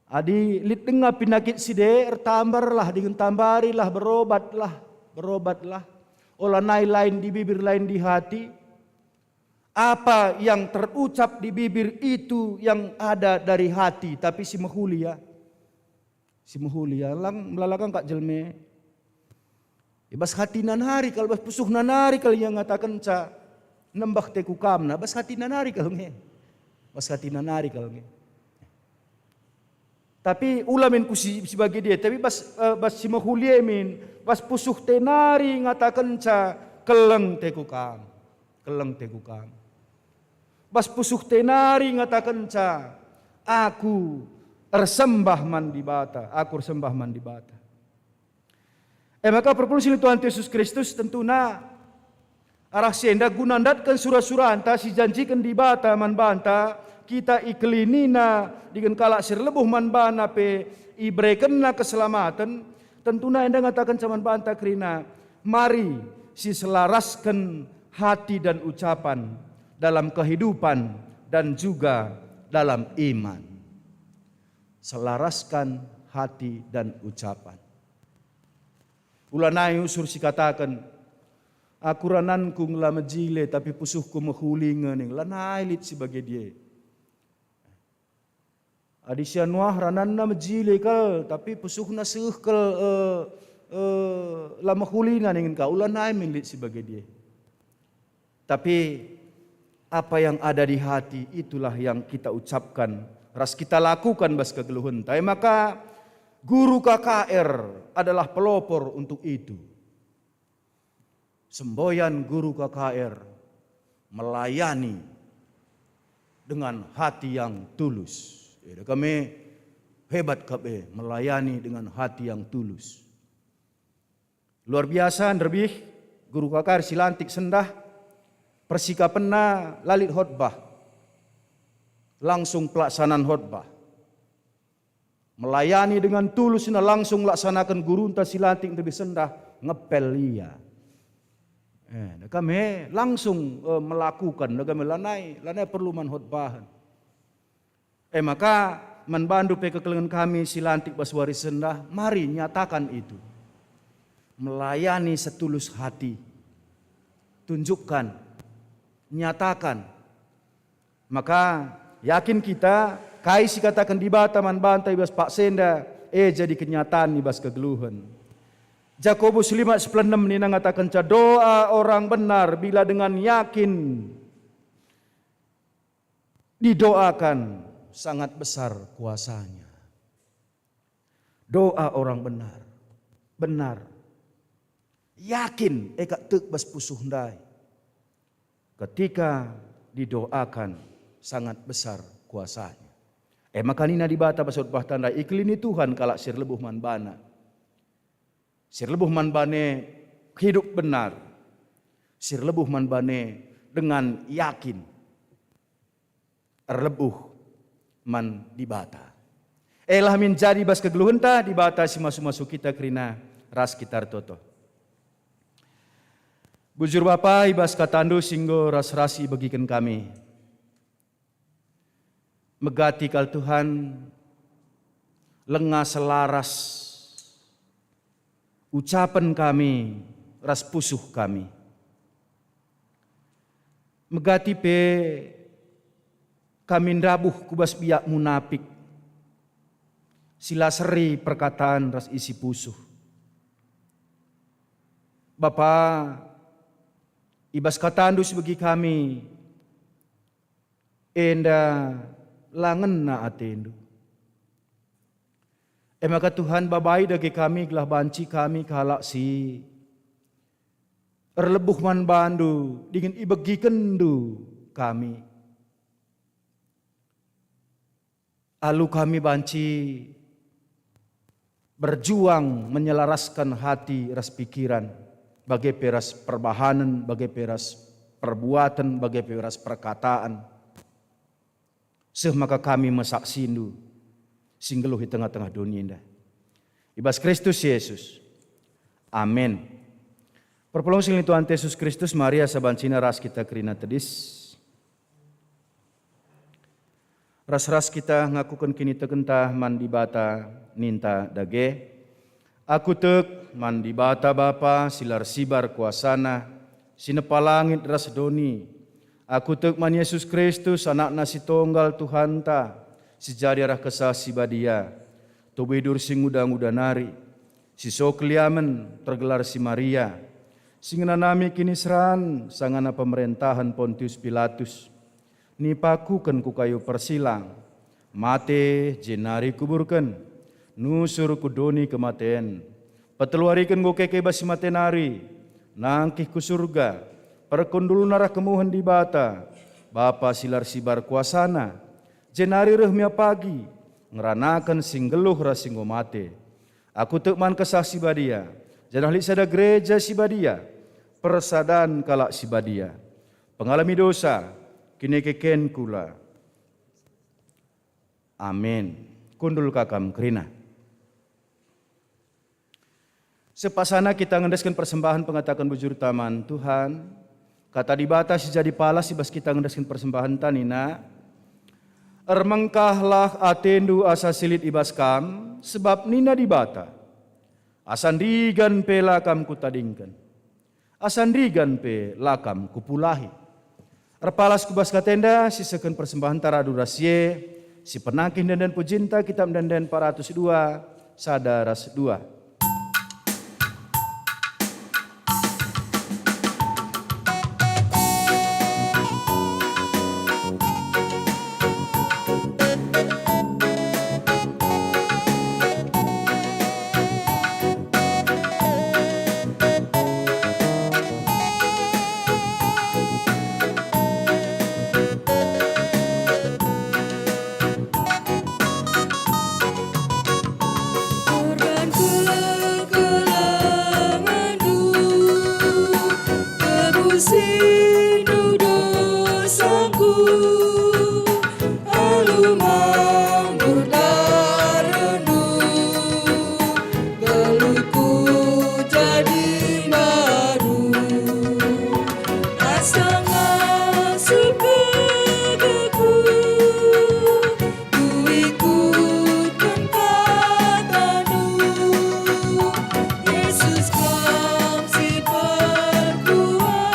adi lit denga penakit si de, ertambarlah dingen tambarilah, berobatlah, berobatlah. Olanai lain di bibir, lain di hati. Apa yang terucap di bibir itu yang ada dari hati, tapi si mehuli ya. Si mehuli ia lang melalakan kak jelme. I bas hatina nari kal, bas pusuhna nari kal ia ngatakenca, "Nembeh te ku kam," nah, bas hatina nari kal nge. Bas hatina nari kal nge. Tapi ula min ku si, si bage dia, tapi bas, eh, bas si mehuli e min, bas pusuh te nari ngatakenca, "Keleng te ku kam, keleng te ku kam." Bas pusuh te nari ngatakenca, "Aku ersembah man Dibata, aku ersembah man Dibata." E maka perpulung si Tuhan Yesus Kristus tentuna arah si enda guna ndatken sura-suranta si janjiken Dibata man banta, kita ikelinina dingen kalak si erlebuh man bana pe iberekenna keselamaten, tentuna enda ngatakenca man banta kerina, "Mari siselarasken hati dan ucapan dalam kehidupan dan juga dalam iman." Selaraskan hati dan ucapan. Ulanai usur si kataken, "Aku rananku la mejile, tapi pusuhku mehuli nge," ning. Lanai lit si bage dia. Adi si Nuah rananna mejile kal, tapi pusuhna seh kal, eh, eh, la mehulina ningen ka, ulanai min lit si bage dia. Tapi apa yang ada di hati, itulah yang kita ucapkan ras kita lakukan bas kegeluhenta. E maka guru K K R adalah pelopor untuk itu. Semboyan guru K K R melayani dengan hati yang tulus. Eda kami hebat kap e melayani dengan hati yang tulus. Luar biasa, nderbih guru K K R si lantik sendah, persikapenna la lit khotbah, langsung pelaksanaan khotbah. Melayani dengan tulus, sina langsung laksanaken gurunta si lantik nderbih sendah, ngepel ia. Eh, kami langsung, eh, melakukan, kami lanai, lanai perlu man khotbahen. E maka, man bandu pe kekelengen kami si lantik bas wari sendah, mari nyatakan itu. Melayani setulus hati. Tunjukkan, nyatakan. Maka, yakin kita, kai si kataken Dibata man banta i bas paksa enda, e jadi kenyataan i bas kegeluhen. Jakobus lima sepuluh enem nina ngatakenca, "Doa orang benar bila dengan yakin didoakan sangat besar kuasanya." Doa orang benar, benar, yakin e kak tek bas pusuh ndai. Ketika didoakan sangat besar kuasanya. E maka nina Dibata bas khotbah tandai, "Ikelini Tuhan kalak si erlebuh man baNa." Si erlebuh man baNa hidup benar. Si erlebuh man baNa dengan yakin erlebuh man Dibata. Elah min jadi bas kegeluhenta Dibata si masu-masu kita kerina ras kita ertoto. Bujur Bapa, i bas katandu si enggo ras-ras ibegiken kami. Megati kal Tuhan, lenga selaras ucapen kami ras pusuh kami. Megati pe kami ndabuh ku bas biak munapik, si la seri perkatan ras isi pusuh. Bapa, i bas katandu si begi kami, enda la ngena atendu. E maka Tuhan, babai dage kami gelah banci kami kalak si erlebuh man bandu dingen ibegikenndu kami. Alu kami banci berjuang menyelaraskan hati ras pikiran, bage pe ras perbahanen, bage pe ras perbuaten, bage pe ras perkataan. Seh maka kami me saksindu si nggeluh i tengah-tengah doni enda. I bas Kristus Yesus. Amin. Perpulung si lit Tuhan Yesus Kristus, mari asa banci ras kita kerina tedis. Ras-ras kita ngakuken kinitekenta man Dibata, ninta dage, "Aku tek man Dibata Bapa si la ersibar kuasaNa, si nepa langit ras doni. Aku tek man Yesus Kristus, AnakNa si Tonggal Tuhanta, si jadi arah Kesah Si Badia. Tobi dur si nguda-nguda nari, si so keliamen, tergelar si Maria, si ngenanami kiniseran sangana pemerentahen Pontius Pilatus. Nipakuken ku kayu persilang, mate jenari kuburken, nusur ku doni kematen. Peteluariken enggo keke bas si mate nari, nangkih ku Surga, perkundulna reh kemuhen Dibata, Bapa si la ersibar kuasana, jenari reh mia pagi, ngeranaken si nggeluh ras si enggo mate. Aku tek man Kesah Si Badia, janah lit sada gereja si badia, persadan kalak si badia, pengalemi dosa, kinekeken kula. Amin. Kundul ka kam kerina. Sepasana kita ngendesken persembahen pengataken bujurta man Tuhan. Kata Dibata si jadi palas i bas kita ngendesken persembahenta nina, "Ermengkahlah atendu asa si lit i bas kam, sebab nina Dibata, 'Asa ndigan pe la kam kutadingken, asa ndigan pe la kam kupulahi.'" Erpalas ku bas katenda, sisehken persembahenta radu ras si e, si penangkih ende-enden pujinta, Kitap Ende-enden empat ratus dua, sada ras dua. Korban kela-, kelengenndu, tebusindu dosangku, alu manggur darendu, geluhku jadi baru, asa ngasup gegeku. Kuikutken kataNdu, Yesus, Kam si perkuah,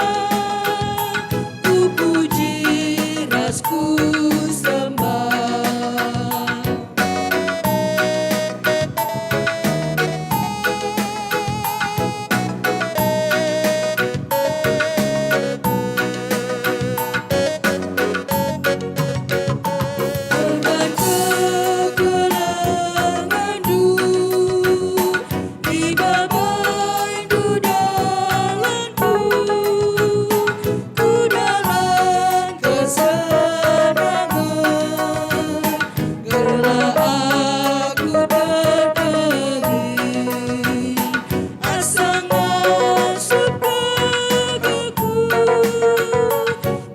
kupuji ras kusembah. Gelah aku terpilih, asa ngasup gegeku,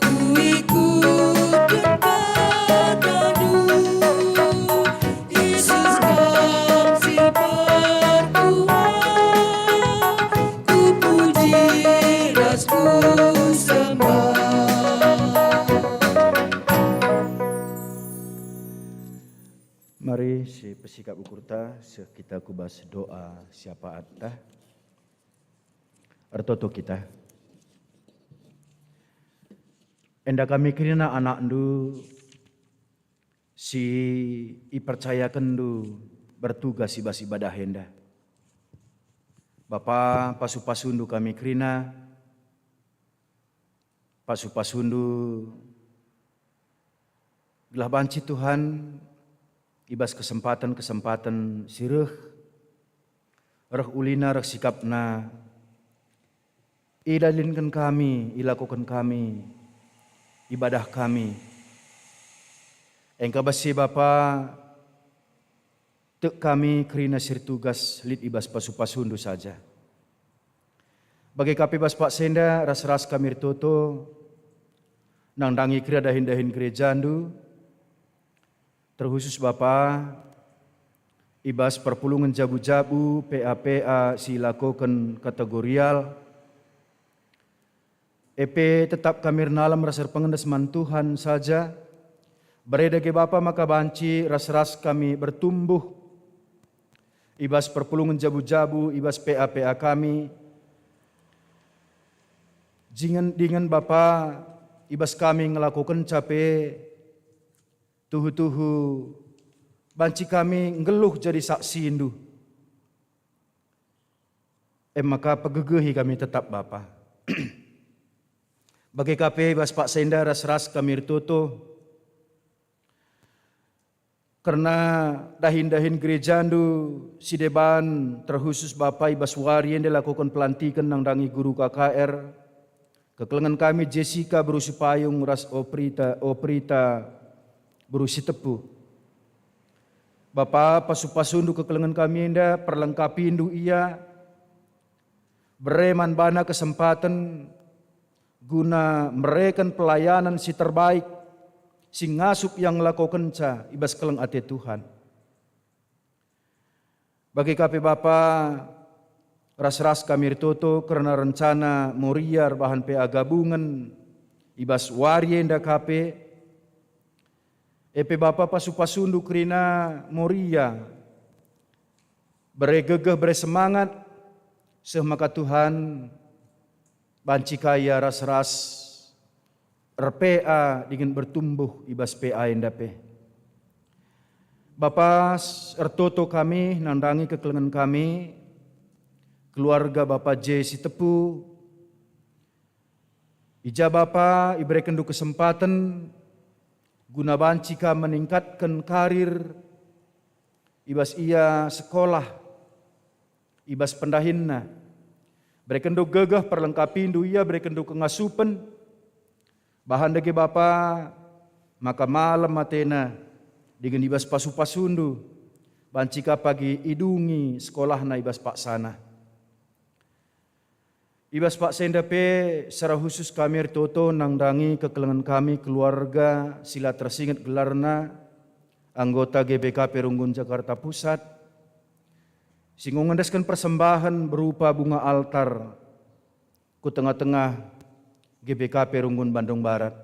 kuikutken kataNdu. Yesus, Kam si perkuah, kupuji ras kusembah. Mari si pesikap ukurta, seh kita ku bas doa syafaat ntah. Ertoto kita. Enda kami kerina anakNdu si ipercayakenNdu bertugas i bas ibadah enda. Bapa, pasu-pasundu kami kerina, pasu-pasundu gelah banci Tuhan i bas kesempaten-kesempaten si reh, reh ulina, reh sikapna, idalinken kami, ilakoken kami ibadah kami. Engka bas si Bapa, tek kami kerina si ertugas lit i bas pasu-pasundu saja. Bage ka pe bas paksa enda ras-ras kami ertoto, nandangi kerina dahin-dahin gerejandu, terkhusus Bapa, i bas perpulungen jabu-jabu, P A P A si ilakoken kategorial, e pe tetap kami ernalem ras erpengendes man Tuhan saja. Bere dage Bapa maka banci ras-ras kami bertumbuh i bas perpulungen jabu-jabu, i bas P A P A kami. Jingen-, dingen Bapa, i bas kami ngelakokenca pe tuhu-tuhu banci kami nggeluh jadi saksindu. E maka pegegehi kami tetap, Bapa. Bage ka pe i bas paksa enda ras-ras kami ertoto kerna dahin-dahin gerejandu si deban, terkhusus Bapa, i bas wari enda lakoken pelantiken nandangi guru K K R, kekelengen kami Jessica beru Sipayung ras Oprita, Oprita beru Sitepu. Bapa, pasu-pasundu kekelengen kami enda, perlengkapindu ia, bere man bana kesempaten guna mereken pelayanan si terbaik, si ngasup ia ngelakokenca i bas keleng ate Tuhan. Bage ka pe Bapa, ras-ras kami ertoto kerna rencana Moria erbahan P A gabungen i bas wari enda ka pe. E pe Bapa, pasu-pasundu kerina Moria, bere gegeh, bere semangat, seh maka Tuhan banci ka ia ras-ras er-P A dingen bertumbuh i bas P A enda pe. Bapa, s-, ertoto kami nandangi kekelengen kami, keluarga Bapa J Sitepu. I ja Bapa iberekenndu kesempaten guna banci ka meningkatken karir i bas ia sekolah, i bas pendahinna. Berekenndu gegeh, perlengkapindu ia, berekenndu kengasupen, bahan dage Bapa, maka malem atena dingen i bas pasu-pasundu banci ka pagi idungi sekolahna i bas paksana. I bas paksa enda pe secara khusus kami ertoto nandangi kekelengen kami keluarga si la tersinget gelarna, anggota G B K P Runggun Jakarta Pusat, si enggo ngendesken persembahen berupa bunga altar ku tengah-tengah G B K P Runggun Bandung Barat.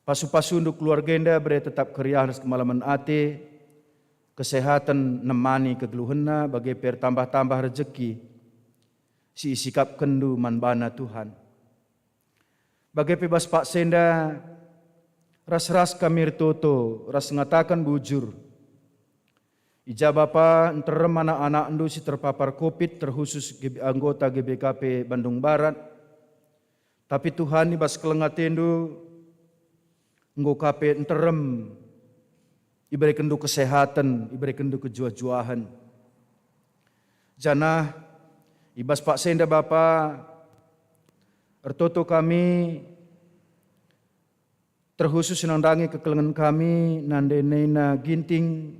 Pasu-pasundu keluarga enda bere tetap keriahen ras kemalemen ate, kesehaten nemani kegeluhenna, bage pe ertambah-tambah rejeki si isikapkenndu man bana, Tuhan. Bage pe bas paksa enda, ras-ras kami ertoto ras ngataken bujur. I ja Bapa nterem anak-anakndu si terpapar covid, terkhusus G B, anggota G B K P Bandung Barat. Tapi Tuhan, i bas keleng atendu enggo ka pe nterem, iberekenndu kesehaten, iberekenndu kejuah-juahen. Janah i bas paksa enda Bapa, ertoto kami terkhusus nandangi kekelengen kami nande nina Ginting,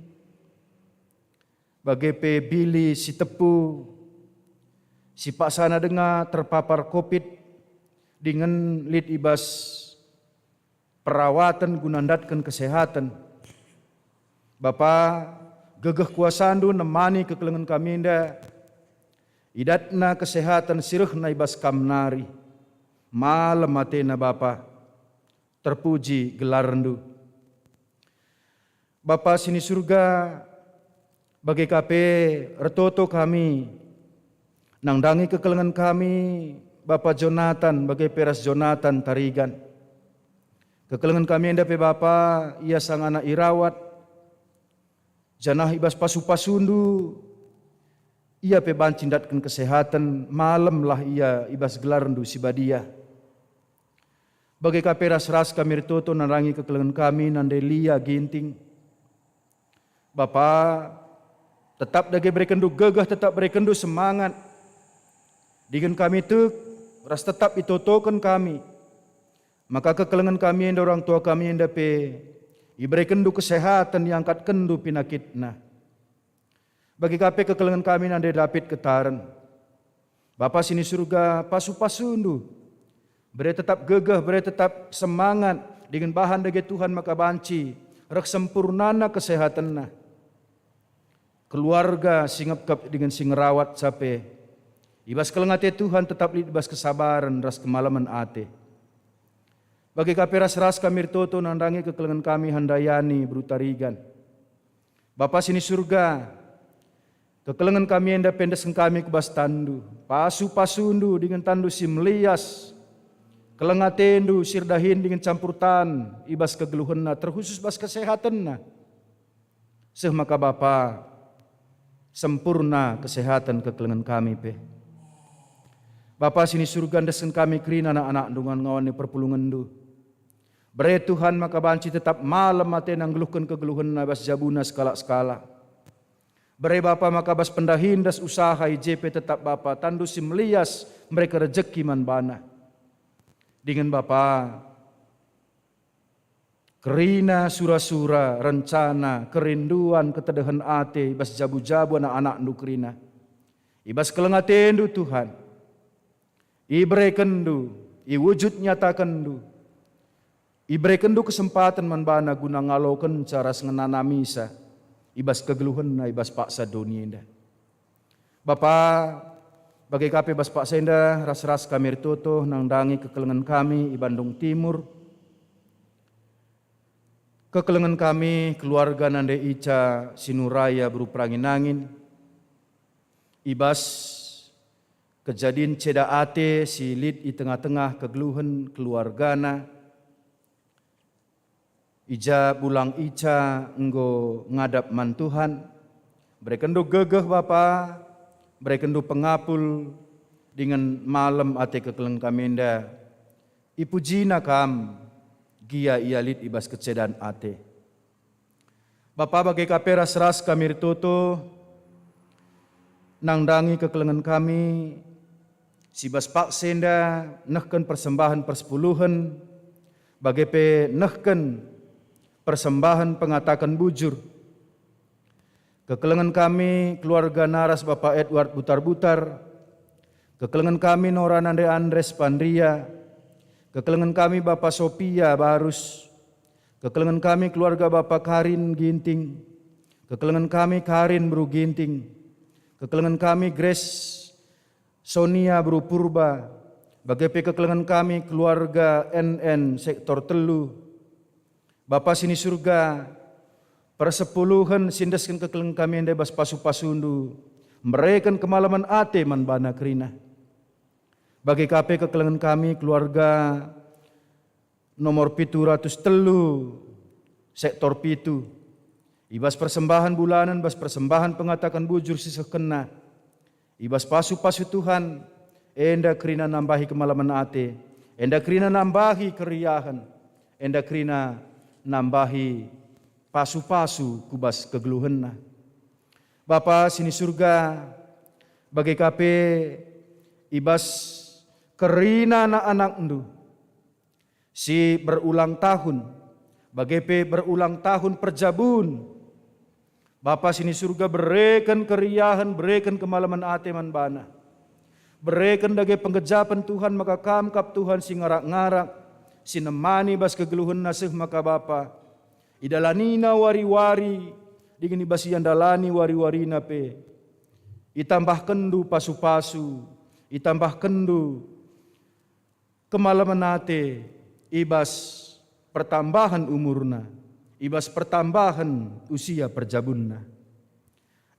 bage pe Billy Sitepu, si paksana denga terpapar covid dingen lit i bas perawaten guna ndatken kesehaten. Bapa, gegeh kuasandu nemani kekelengen kami enda, idatna kesehaten si rehna i bas kam nari. Malem atena Bapa, terpuji gelarndu. Bapa si ni Surga, bage ka pe ertoto kami nandangi kekelengen kami, Bapa Jonathan, bage pe ras Jonathan Tarigan. Kekelengen kami enda pe Bapa, ia sangana irawat, janah i bas pasu-pasundu, ia pe banci ndatken kesehaten, malemlah ia i bas gelarndu si badia. Bage ka pe ras-ras kami ertoto nandangi kekelengen kami nande Lia Ginting. Bapa, tetap dage berekenndu gegeh, tetap berekenndu semangat. Dingen kami tek ras tetap itotoken kami, maka kekelengen kami enda, orang tua kami enda pe, iberekenndu kesehaten, iangkatkenndu pinakitna. Bage ka pe kekelengen kami nande David Ketaren. Bapa si ni Surga, pasu-pasundu, bere tetap gegeh, bere tetap semangat, dingen bahan dage Tuhan maka banci reh sempurnana kesehatenna. Keluarga si ngepkep dingen si ngerawat sape, i bas keleng ate Tuhan tetap lit i bas kesabaren ras kemalemen ate. Bage ka pe ras-ras kami ertoto nandangi kekelengen kami Handayani beru Tarigan. Bapa si ni Surga, kekelengen kami enda pe endesken kami ku bas tanNdu. Pasu-pasundu dingen tanNdu si melias, keleng atendu si erdahin dingen campur tan i bas kegeluhenna, terkhusus bas kesehatenna. Seh maka Bapa, sempurna kesehaten kekelengen kami pe. Bapa si ni Surga, endesken kami kerina anak-anakNdu ngawan-ngawan ni perpulungenNdu. Bere Tuhan maka banci tetap malem atena nggeluhken kegeluhenna bas jabuna sekalak-sekalak. Bere Bapa maka bas pendahin ras usaha i je pe tetap Bapa tandu si melias mereken rejeki man bana. Dingen Bapa, kerina sura-sura, rencana, kerinduan, ketedehen ate i bas jabu-jabu anak-anakNdu kerina. I bas keleng ateNdu, Tuhan, iberekenNdu, iwujud nyatakenNdu, iberekenNdu kesempaten man bana guna ngalokenca ras ngenanamisa i bas kegeluhenna i bas paksa doni enda. Bapa, bage ka pe bas paksa enda ras-ras kami ertoto nandangi kekelengen kami i Bandung Timur, kekelengen kami keluarga nande Ica Sinuraya beru Perangin-angin, i bas kejadin ceda ate si lit i tengah-tengah kegeluhen keluargana, i ja bulang Ica enggo ngadap man Tuhan. BerekenNdu gegeh, Bapa, berekenNdu pengapul dingen malem ate kekelengen kami enda. Ipujina Kam, gia ia lit i bas kecedan ate. Bapa, bage ka pe ras-ras kami ertoto nandangi kekelengen kami si bas paksa enda nehken persembahen persepuluhen, bage pe nehken persembahen pengataken bujur. Kekelengen kami keluarga naras Bapa Edward Butar-Butar, kekelengen kami Nora nande Andres Pandria, kekelengen kami Bapa Sopia Barus, kekelengen kami keluarga Bapa Karin Ginting, kekelengen kami Karin beru Ginting, kekelengen kami Grace Sonia beru Purba, bage pe kekelengen kami keluarga N N sektor telu. Bapa si ni Surga, persepuluhen si endesken kekelengen kami enda i bas pasu-pasuNdu, mereken kemalemen ate man bana kerina. Bage ka pe kekelengen kami keluarga nomor pitu ratus telu, sektor pitu, i bas persembahen bulanen, bas persembahen pengataken bujur si sehkenna, i bas pasu-pasu Tuhan, enda kerina nambahi kemalemen ate, enda kerina nambahi keriahen, enda kerina nambahi pasu-pasu ku bas kegeluhenna. Bapa si ni Surga, bage ka pe i bas kerina anak-anakNdu, si berulang tahun, bage pe berulang tahun perjabun. Bapa si ni Surga, bereken keriahen, bereken kemalemen ate man bana. Bereken dage penggejapen Tuhan, maka Kam kap Tuhan si ngarak-ngarak, si nemani bas kegeluhenna seh maka Bapa idalanina wari-wari, dingen i bas ia ndalani wari-warina pe. ItambahkenNdu pasu-pasu, itambahkenNdu kemalemen ate i bas pertambahen umurna, i bas pertambahen usia perjabunna.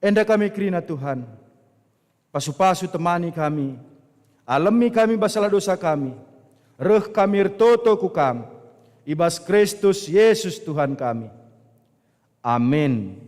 Enda kami kerina Tuhan, pasu-pasu temani kami, alemi kami bas salah dosa kami, reh kami ertoto ku Kam, i bas Kristus Yesus Tuhan kami. Amin.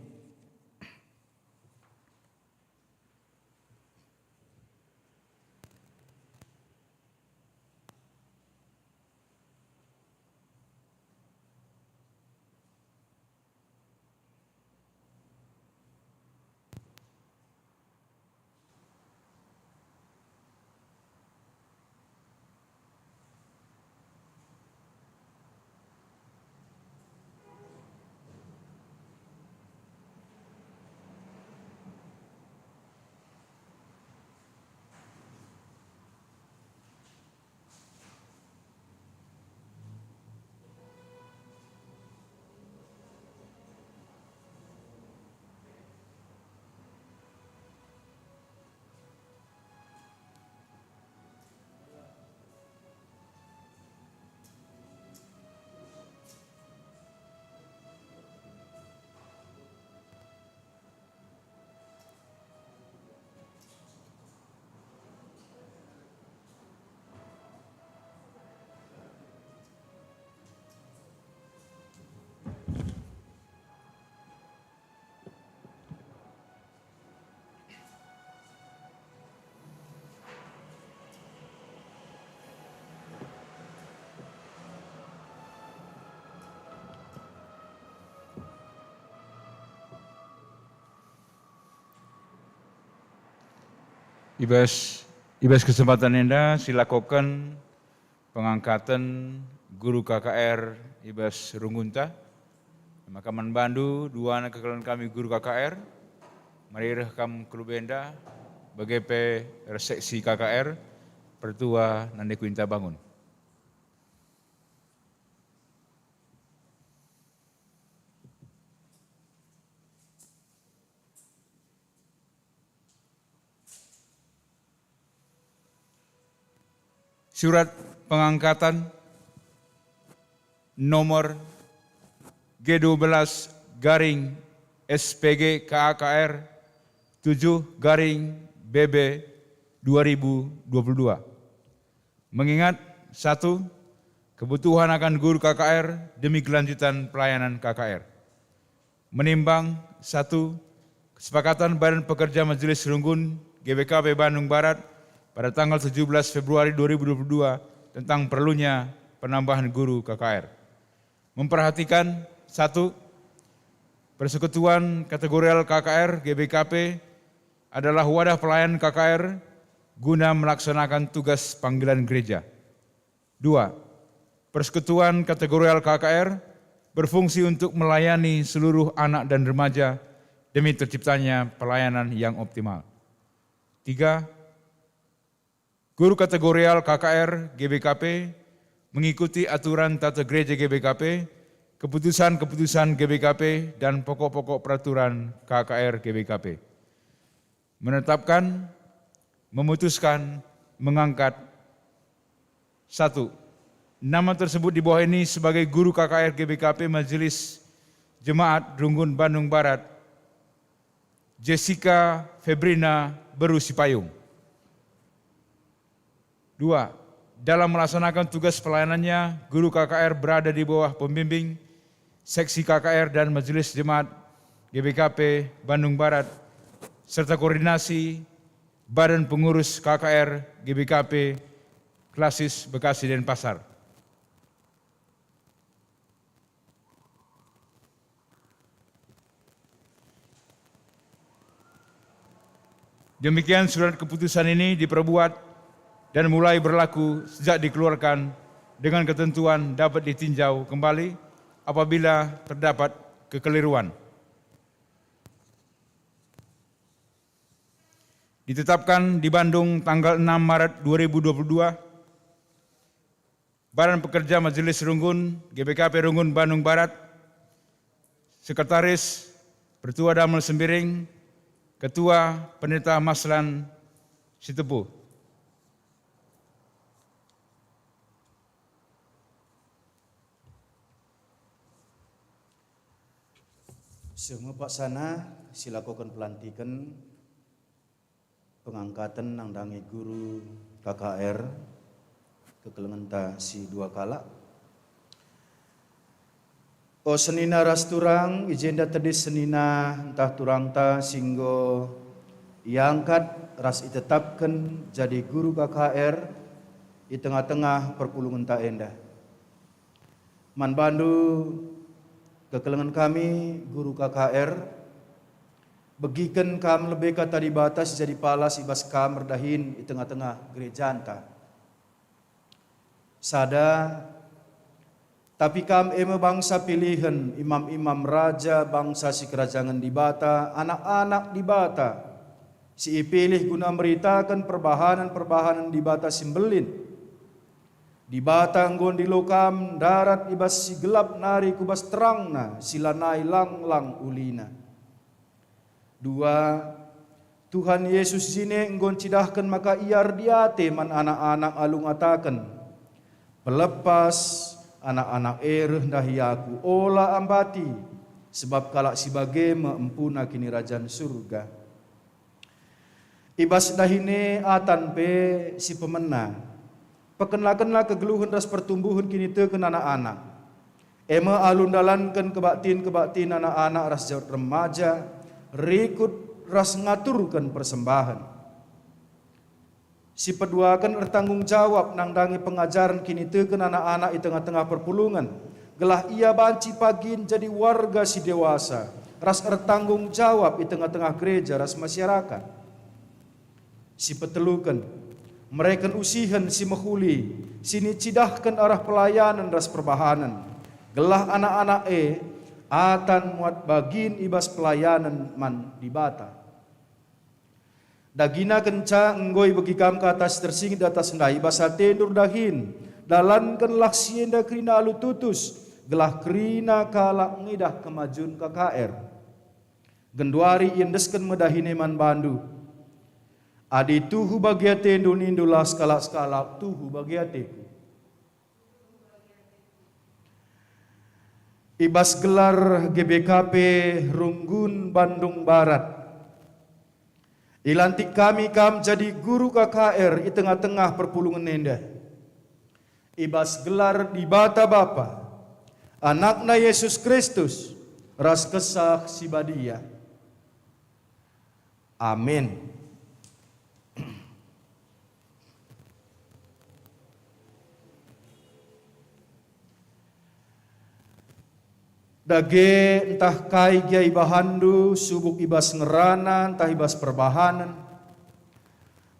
I bas, i bas kesempatan enda silakoken pengangkaten guru K K R i bas runggunta. Maka man bandu duana kekelengen kami guru K K R, mari reh kam ku lebe enda, bage pe ras seksi K K R, pertua nande kuinta bangun. Surat pengangkatan nomor G dua belas garing S P G K A K R tujuh garing B B dua ribu dua puluh dua. Mengingat, satu, kebutuhan akan guru K K R demi kelanjutan pelayanan K K R. Menimbang, satu, kesepakatan Badan Pekerja Majelis Runggun G B K P Bandung Barat pada tanggal tujuh belas Februari dua ribu dua puluh dua tentang perlunya penambahan guru K K R. Memperhatikan, satu, persekutuan kategorial K K R G B K P adalah wadah pelayan K K R guna melaksanakan tugas panggilan gereja. Dua, persekutuan kategorial K K R berfungsi untuk melayani seluruh anak dan remaja demi terciptanya pelayanan yang optimal. Tiga, guru kategorial K K R G B K P mengikuti aturan tata gereja G B K P, keputusan-keputusan G B K P, dan pokok-pokok peraturan K K R G B K P. Menetapkan, memutuskan, mengangkat. Satu, nama tersebut di bawah ini sebagai guru K K R G B K P Majelis Jemaat Runggun Bandung Barat, Jessica Febrina Beru Sipayung. Dua, dalam melaksanakan tugas pelayanannya, guru K K R berada di bawah pembimbing Seksi K K R dan Majelis Jemaat G B K P Bandung Barat, serta koordinasi Badan Pengurus K K R G B K P Klasis Bekasi Denpasar. Demikian surat keputusan ini diperbuat dan mulai berlaku sejak dikeluarkan, dengan ketentuan dapat ditinjau kembali apabila terdapat kekeliruan. Ditetapkan di Bandung tanggal enam Maret dua ribu dua puluh dua, Badan Pekerja Majelis Runggun, G B K P Runggun Bandung Barat, Sekretaris, Pertua Damel Sembiring, Ketua Pendeta Maslan Sitepu. Seh me paksana silakoken pelantiken pengangkaten nandangi guru K K R, kekelengenta si dua kalak. O senina ras turang, i jenda tedis senina ntah turangta si enggo iangkat ras itetapken jadi guru K K R i tengah-tengah perpulungenta enda. Man bandu, kekelengen kami, guru K K R, begiken kam lebe Kata Dibata si jadi palas i bas kam erdahin i tengah-tengah gerejanta. Sada, tapi kam e me bangsa pilihen, imam-imam raja, bangsa sikerajangen Dibata, anak-anak Dibata, si ipilih guna meritaken perbahanen-perbahanen Dibata si mbelin. Dibata enggo ndilo kam ndarat i bas si gelap nari ku bas terangNa si lanai lang-lang ulina. Dua, Tuhan Yesus jine enggo ncidahken maka Ia erdiate man anak-anak alu ngataken, "Pelepas anak-anak e reh ndahi Aku, ola ambati, sebab kalak si bage me empuna Kinirajan Surga." I bas dahin e atan pe si pemena, pekenlakenlah kegeluhen ras pertumbuhen kiniteken anak-anak. E me alu ndalanken kebaktin-kebaktin anak-anak ras remaja, rikut ras ngaturken persembahen. Si peduaken ertanggung jawab nandangi pengajaren kiniteken anak-anak i tengah-tengah perpulungen, gelah ia banci pagin jadi warga si dewasa ras ertanggung jawab i tengah-tengah gereja ras masyarakat. Si peteluken, mereken usihen si mehuli, si nicidahken arah pelayanen ras perbahanen, gelah anak-anak e atan muat bagin i bas pelayanen man Dibata. Dagina kenca enggo ibegi kam kata si tersinget atas ndai bas atendu erdahin, dalankenlah si enda kerina alu tutus, gelah kerina kalak ngidah kemajun K K R. Genduari iendesken me dahin e man bandu. Adi tuhu bagi atendu, nindu la sekalak-sekalak, "Tuhu bagi ateku." I bas gelar G B K P Runggun Bandung Barat, ilantik kami kam jadi guru K K R i tengah-tengah perpulungen enda. I bas gelar Dibata Bapa, AnakNa Yesus Kristus, ras Kesah Si Badia. Amin. Dage ntah kai gia ibahanndu, subuk i bas ngerana ntah i bas perbahanen,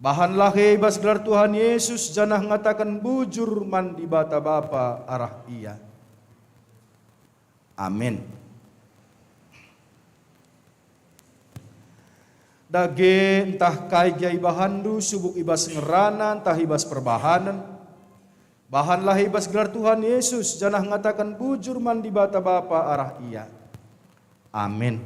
bahanlah e i bas gelar Tuhan Yesus janah ngataken bujur man Dibata Bapa arah Ia. Amin. Dage ntah kai gia ibahanndu, subuk i bas ngerana ntah i bas perbahanen, bahanlah i bas gelar Tuhan Yesus janah ngataken bujur man Dibata Bapa arah Ia. Amin.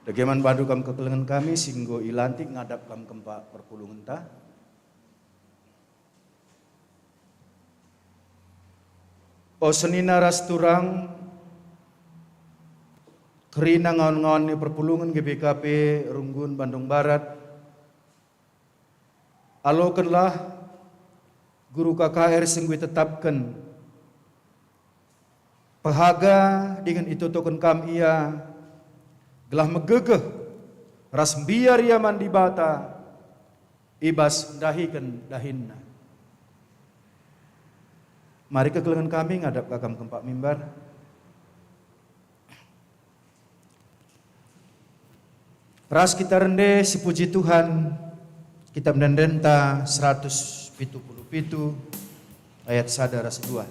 Dage man bandu kam kekelengen kami si enggo ilantik ngadap kam kempak perpulungenta. O senina ras turang, kerina ngawan-ngawan ni perpulungen G B K P Runggun Bandung Barat, alokenlah guru K K R si enggo itetapken, pehaga dingen itotoken kam ia, gelah megegeh ras mbiar ia man Dibata i bas ndahiken dahinna. Mari kekelengen kami ngadap ka kam kempak mimbar. Ras kita rende sipuji Tuhan, kitab ende-endenta seratus pitu puluh pitu ayat sada ras dua.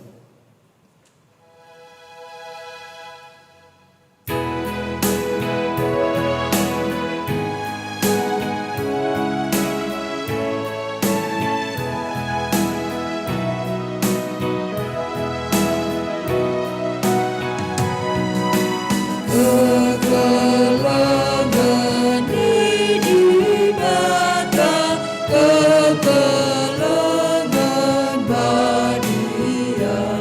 Kekelengen ni Dibata, kekelengen badia.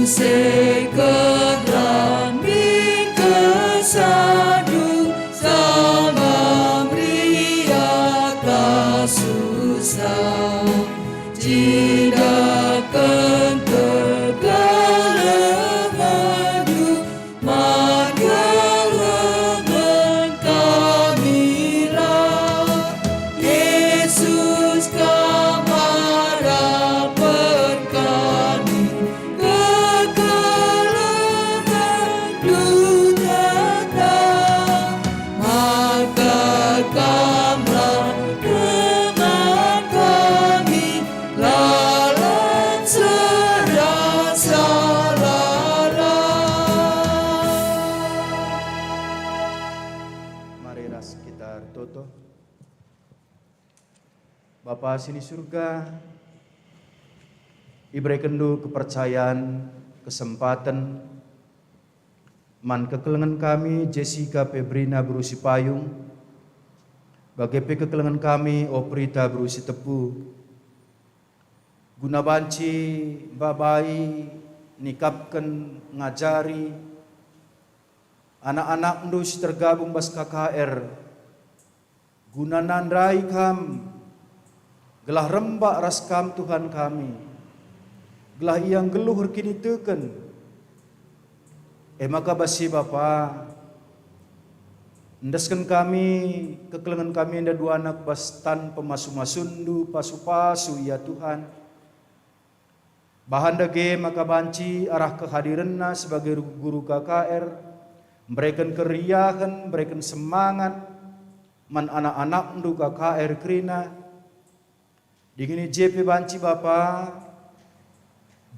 Sekenlah min kesandu sama meriah susah, cidahken kegelengendu man gelengen kami lah. Yesus, Kam arahken kami, kegelengenNdu tetap, maka Kamlah teman kami, lalap serasa lalap. Mari ras kita ertoto. Bapa si ni Surga, iberekenNdu kepercayan, kesempaten, man kekelengen kami Jessica Febrina beru Sipayung, bage pe kekelengen kami Oprita beru Sitepu, guna banci mbabai, nikapken, ngajari anak-anakNdu si tergabung bas K K R, guna nandai Kam, gelah rembak ras Kam, Tuhan kami, gelah ia nggeluh erkiniteken. E maka bas si, Bapa, endesken kami kekelengen kami enda duana ku bas tan pemasu-masuNdu, pasu-pasu ia, Tuhan. Bahan dage maka banci arah kehadirenna sebagai guru K K R, mbereken keriahen, mbereken semangat man anak-anakNdu K K R kerina. Dingen i je pe banci Bapa,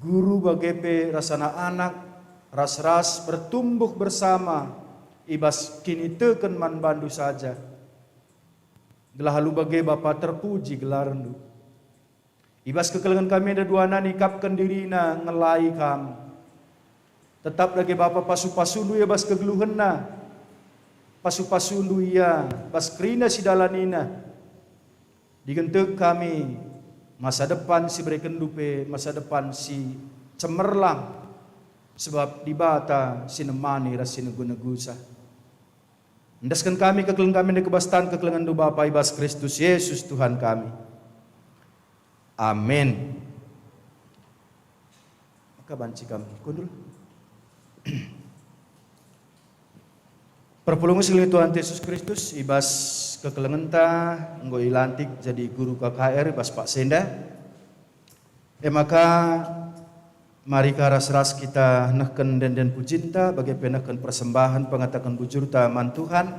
guru bage pe ras anak-anak ras-ras bertumbuh bersama i bas kiniteken man bandu saja. Gelah alu bage Bapa terpuji gelarNdu. I bas kekelengen kami enda duana nikapken dirina ngelai Kam. Tetap dage Bapa pasu-pasundu ia bas kegeluhenna, pasu-pasundu ia bas kerina si dalanina. Dingen tek kami masa depan si berekenNdu pe masa depan si cemerlang, sebab Dibata si nemani ras si negu-negusa. Endesken kami kekelengen kami ndai ku bas tan kekelengenNdu Bapa i bas Kristus Yesus Tuhan kami. Amin. Maka banci kam kundul. Perpulungen si nggeluh Tuhan Yesus Kristus, i bas kekelengenta enggo ilantik jadi guru K K R i bas paksa enda. E maka, mari ka ras-ras kita nehken ende-enden pujinta, bage pe nehken persembahen pengataken bujurta man Tuhan.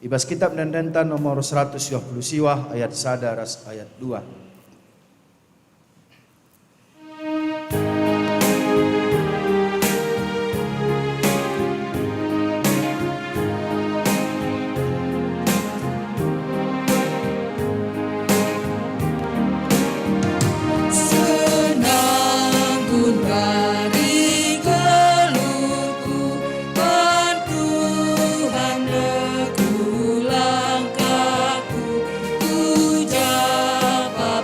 I bas kitab ende-endenta nomor seratus dua puluh siwah ayat sada ras ayat dua. Senang ku nari geluhku, man Tuhan negu langkahku, ku japa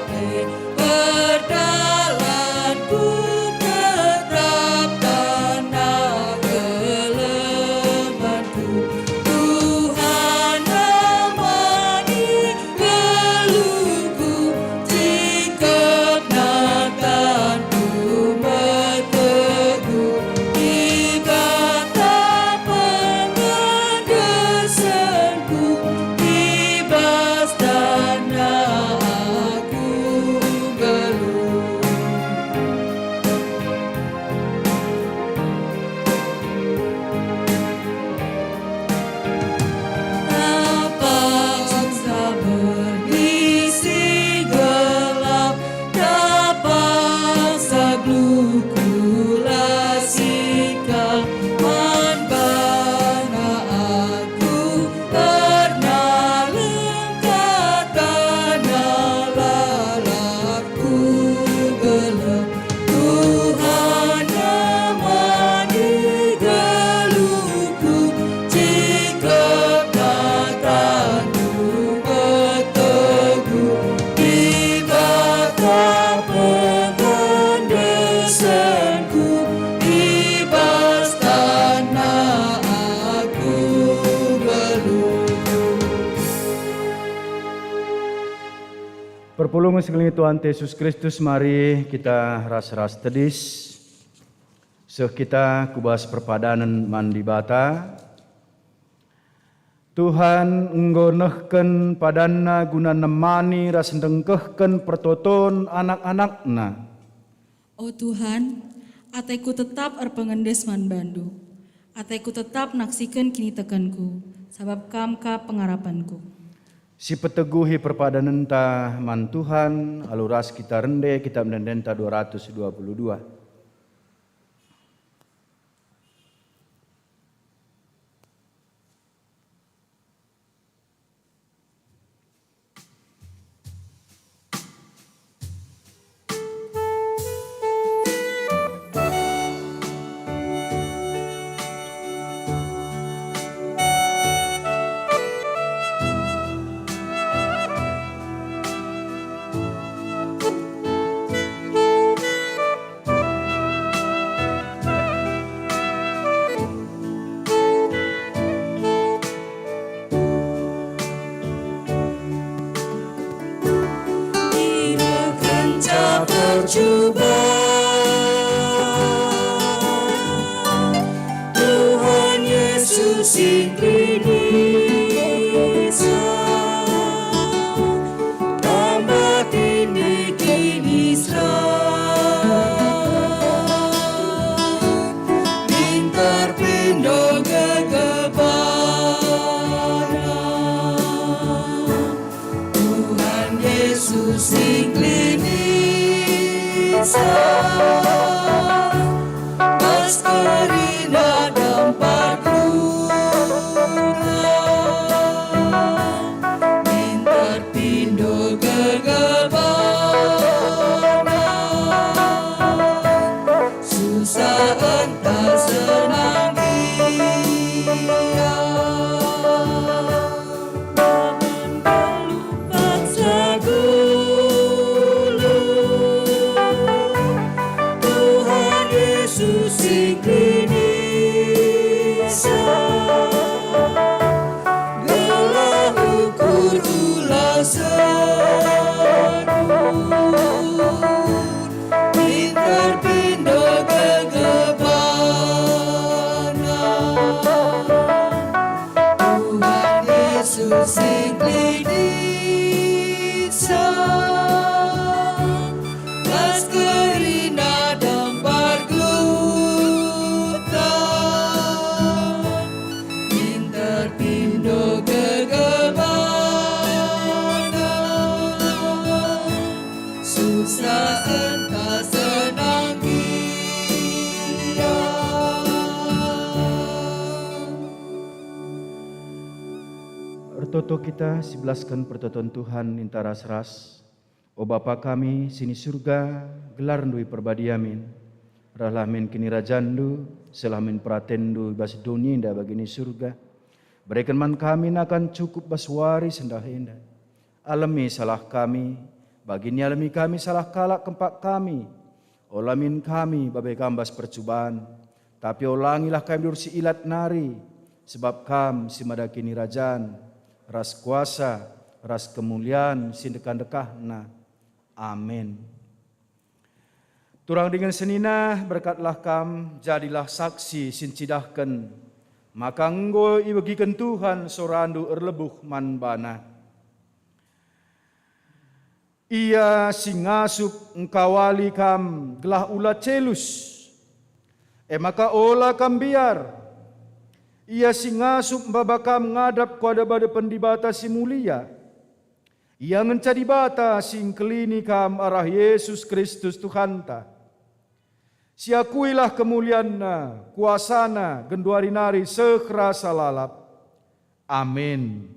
Pulung si ngkelengi Tuhan Yesus Kristus, mari kita ras-ras tedis. Seh kita ku bas perpadanen man Dibata. Tuhan enggo nehken padanNa guna nemani ras ndengkehken pertoton anak-anakNa. O Tuhan, ateku tetap erpengendes man bandu. Ateku tetap naksiken kinitekenku, sabap Kam ka pengarapenku. Si peteguhi perpadanenta man Tuhan, alu ras kita rende Kitab Ende-endenta dua ratus dua puluh dua. Ibekenca percuban, Tuhan Yesus si ngkelenisa. Tambah kini-kini Islam, minter pindo gegebana. Tuhan Yesus si ngkelenisa, bas kerina dempat keluhna, minter pindo gegebana, susah ntah senang gia. Paksa gulu, Tuhan Yesus si ngkelenisa, gelah ukur ula segur, minter pindo gegebana. Tuhan Yesus si ngkelenisa, bas kerina dempat keluhna, minter pindo gegebana, susah ntah senang gia. Ertoto kita sibelasken pertoton Tuhan ninta ras-ras. O Bapa kami si ni Surga, gelarNdu iperbadi amin. Rehlah min kinirajanNdu, sehlah min peratenNdu i bas doni enda bagi ni Surga. Bereken man kami nakan cukup bas wari sendah enda. Alemi salah kami, bagi nialemi kami salah kalak kempak kami. Ola min kami babai Kam bas percuban, tapi olangilah kami diberu si ilat nari, sebab Kam si mada kinirajan, ras kuasa, ras kemulian si ndekah-ndekahna. Amin. Turang dingen senina, berkatlah kam, jadilah saksi si ncidahken maka enggo ibegiken Tuhan sorandu erlebuh man baNa. Ia si ngasup ngkawali kam gelah ula celus, e maka ola kam mbiar. Ia si ngasup maba kam ngadap ku adepen Dibata si mulia. Ia ngenca Dibata si ngkelini kam arah Yesus Kristus Tuhanta. Siakuilah kemulianNa, kuasaNa, genduari nari seh rasa lalap. Amin.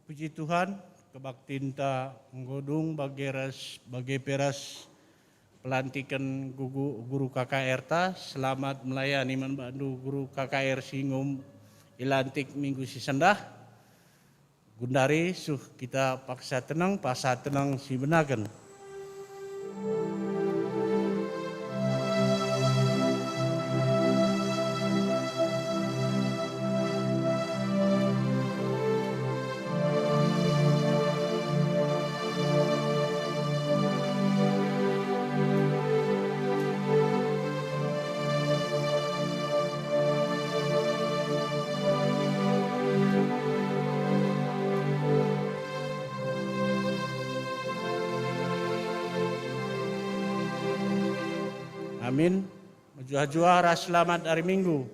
Puji Tuhan, Kebaktinta enggo dung bage ras, bage pe ras pelantiken gugu-, guru K K R ta. Selamat melayani man bandu guru K K R si enggo ilantik minggu si sendah. Gundari suh kita paksa tenang, paksa tenang si benaken. Amin. Mejuah-juah ras selamat ari Minggu.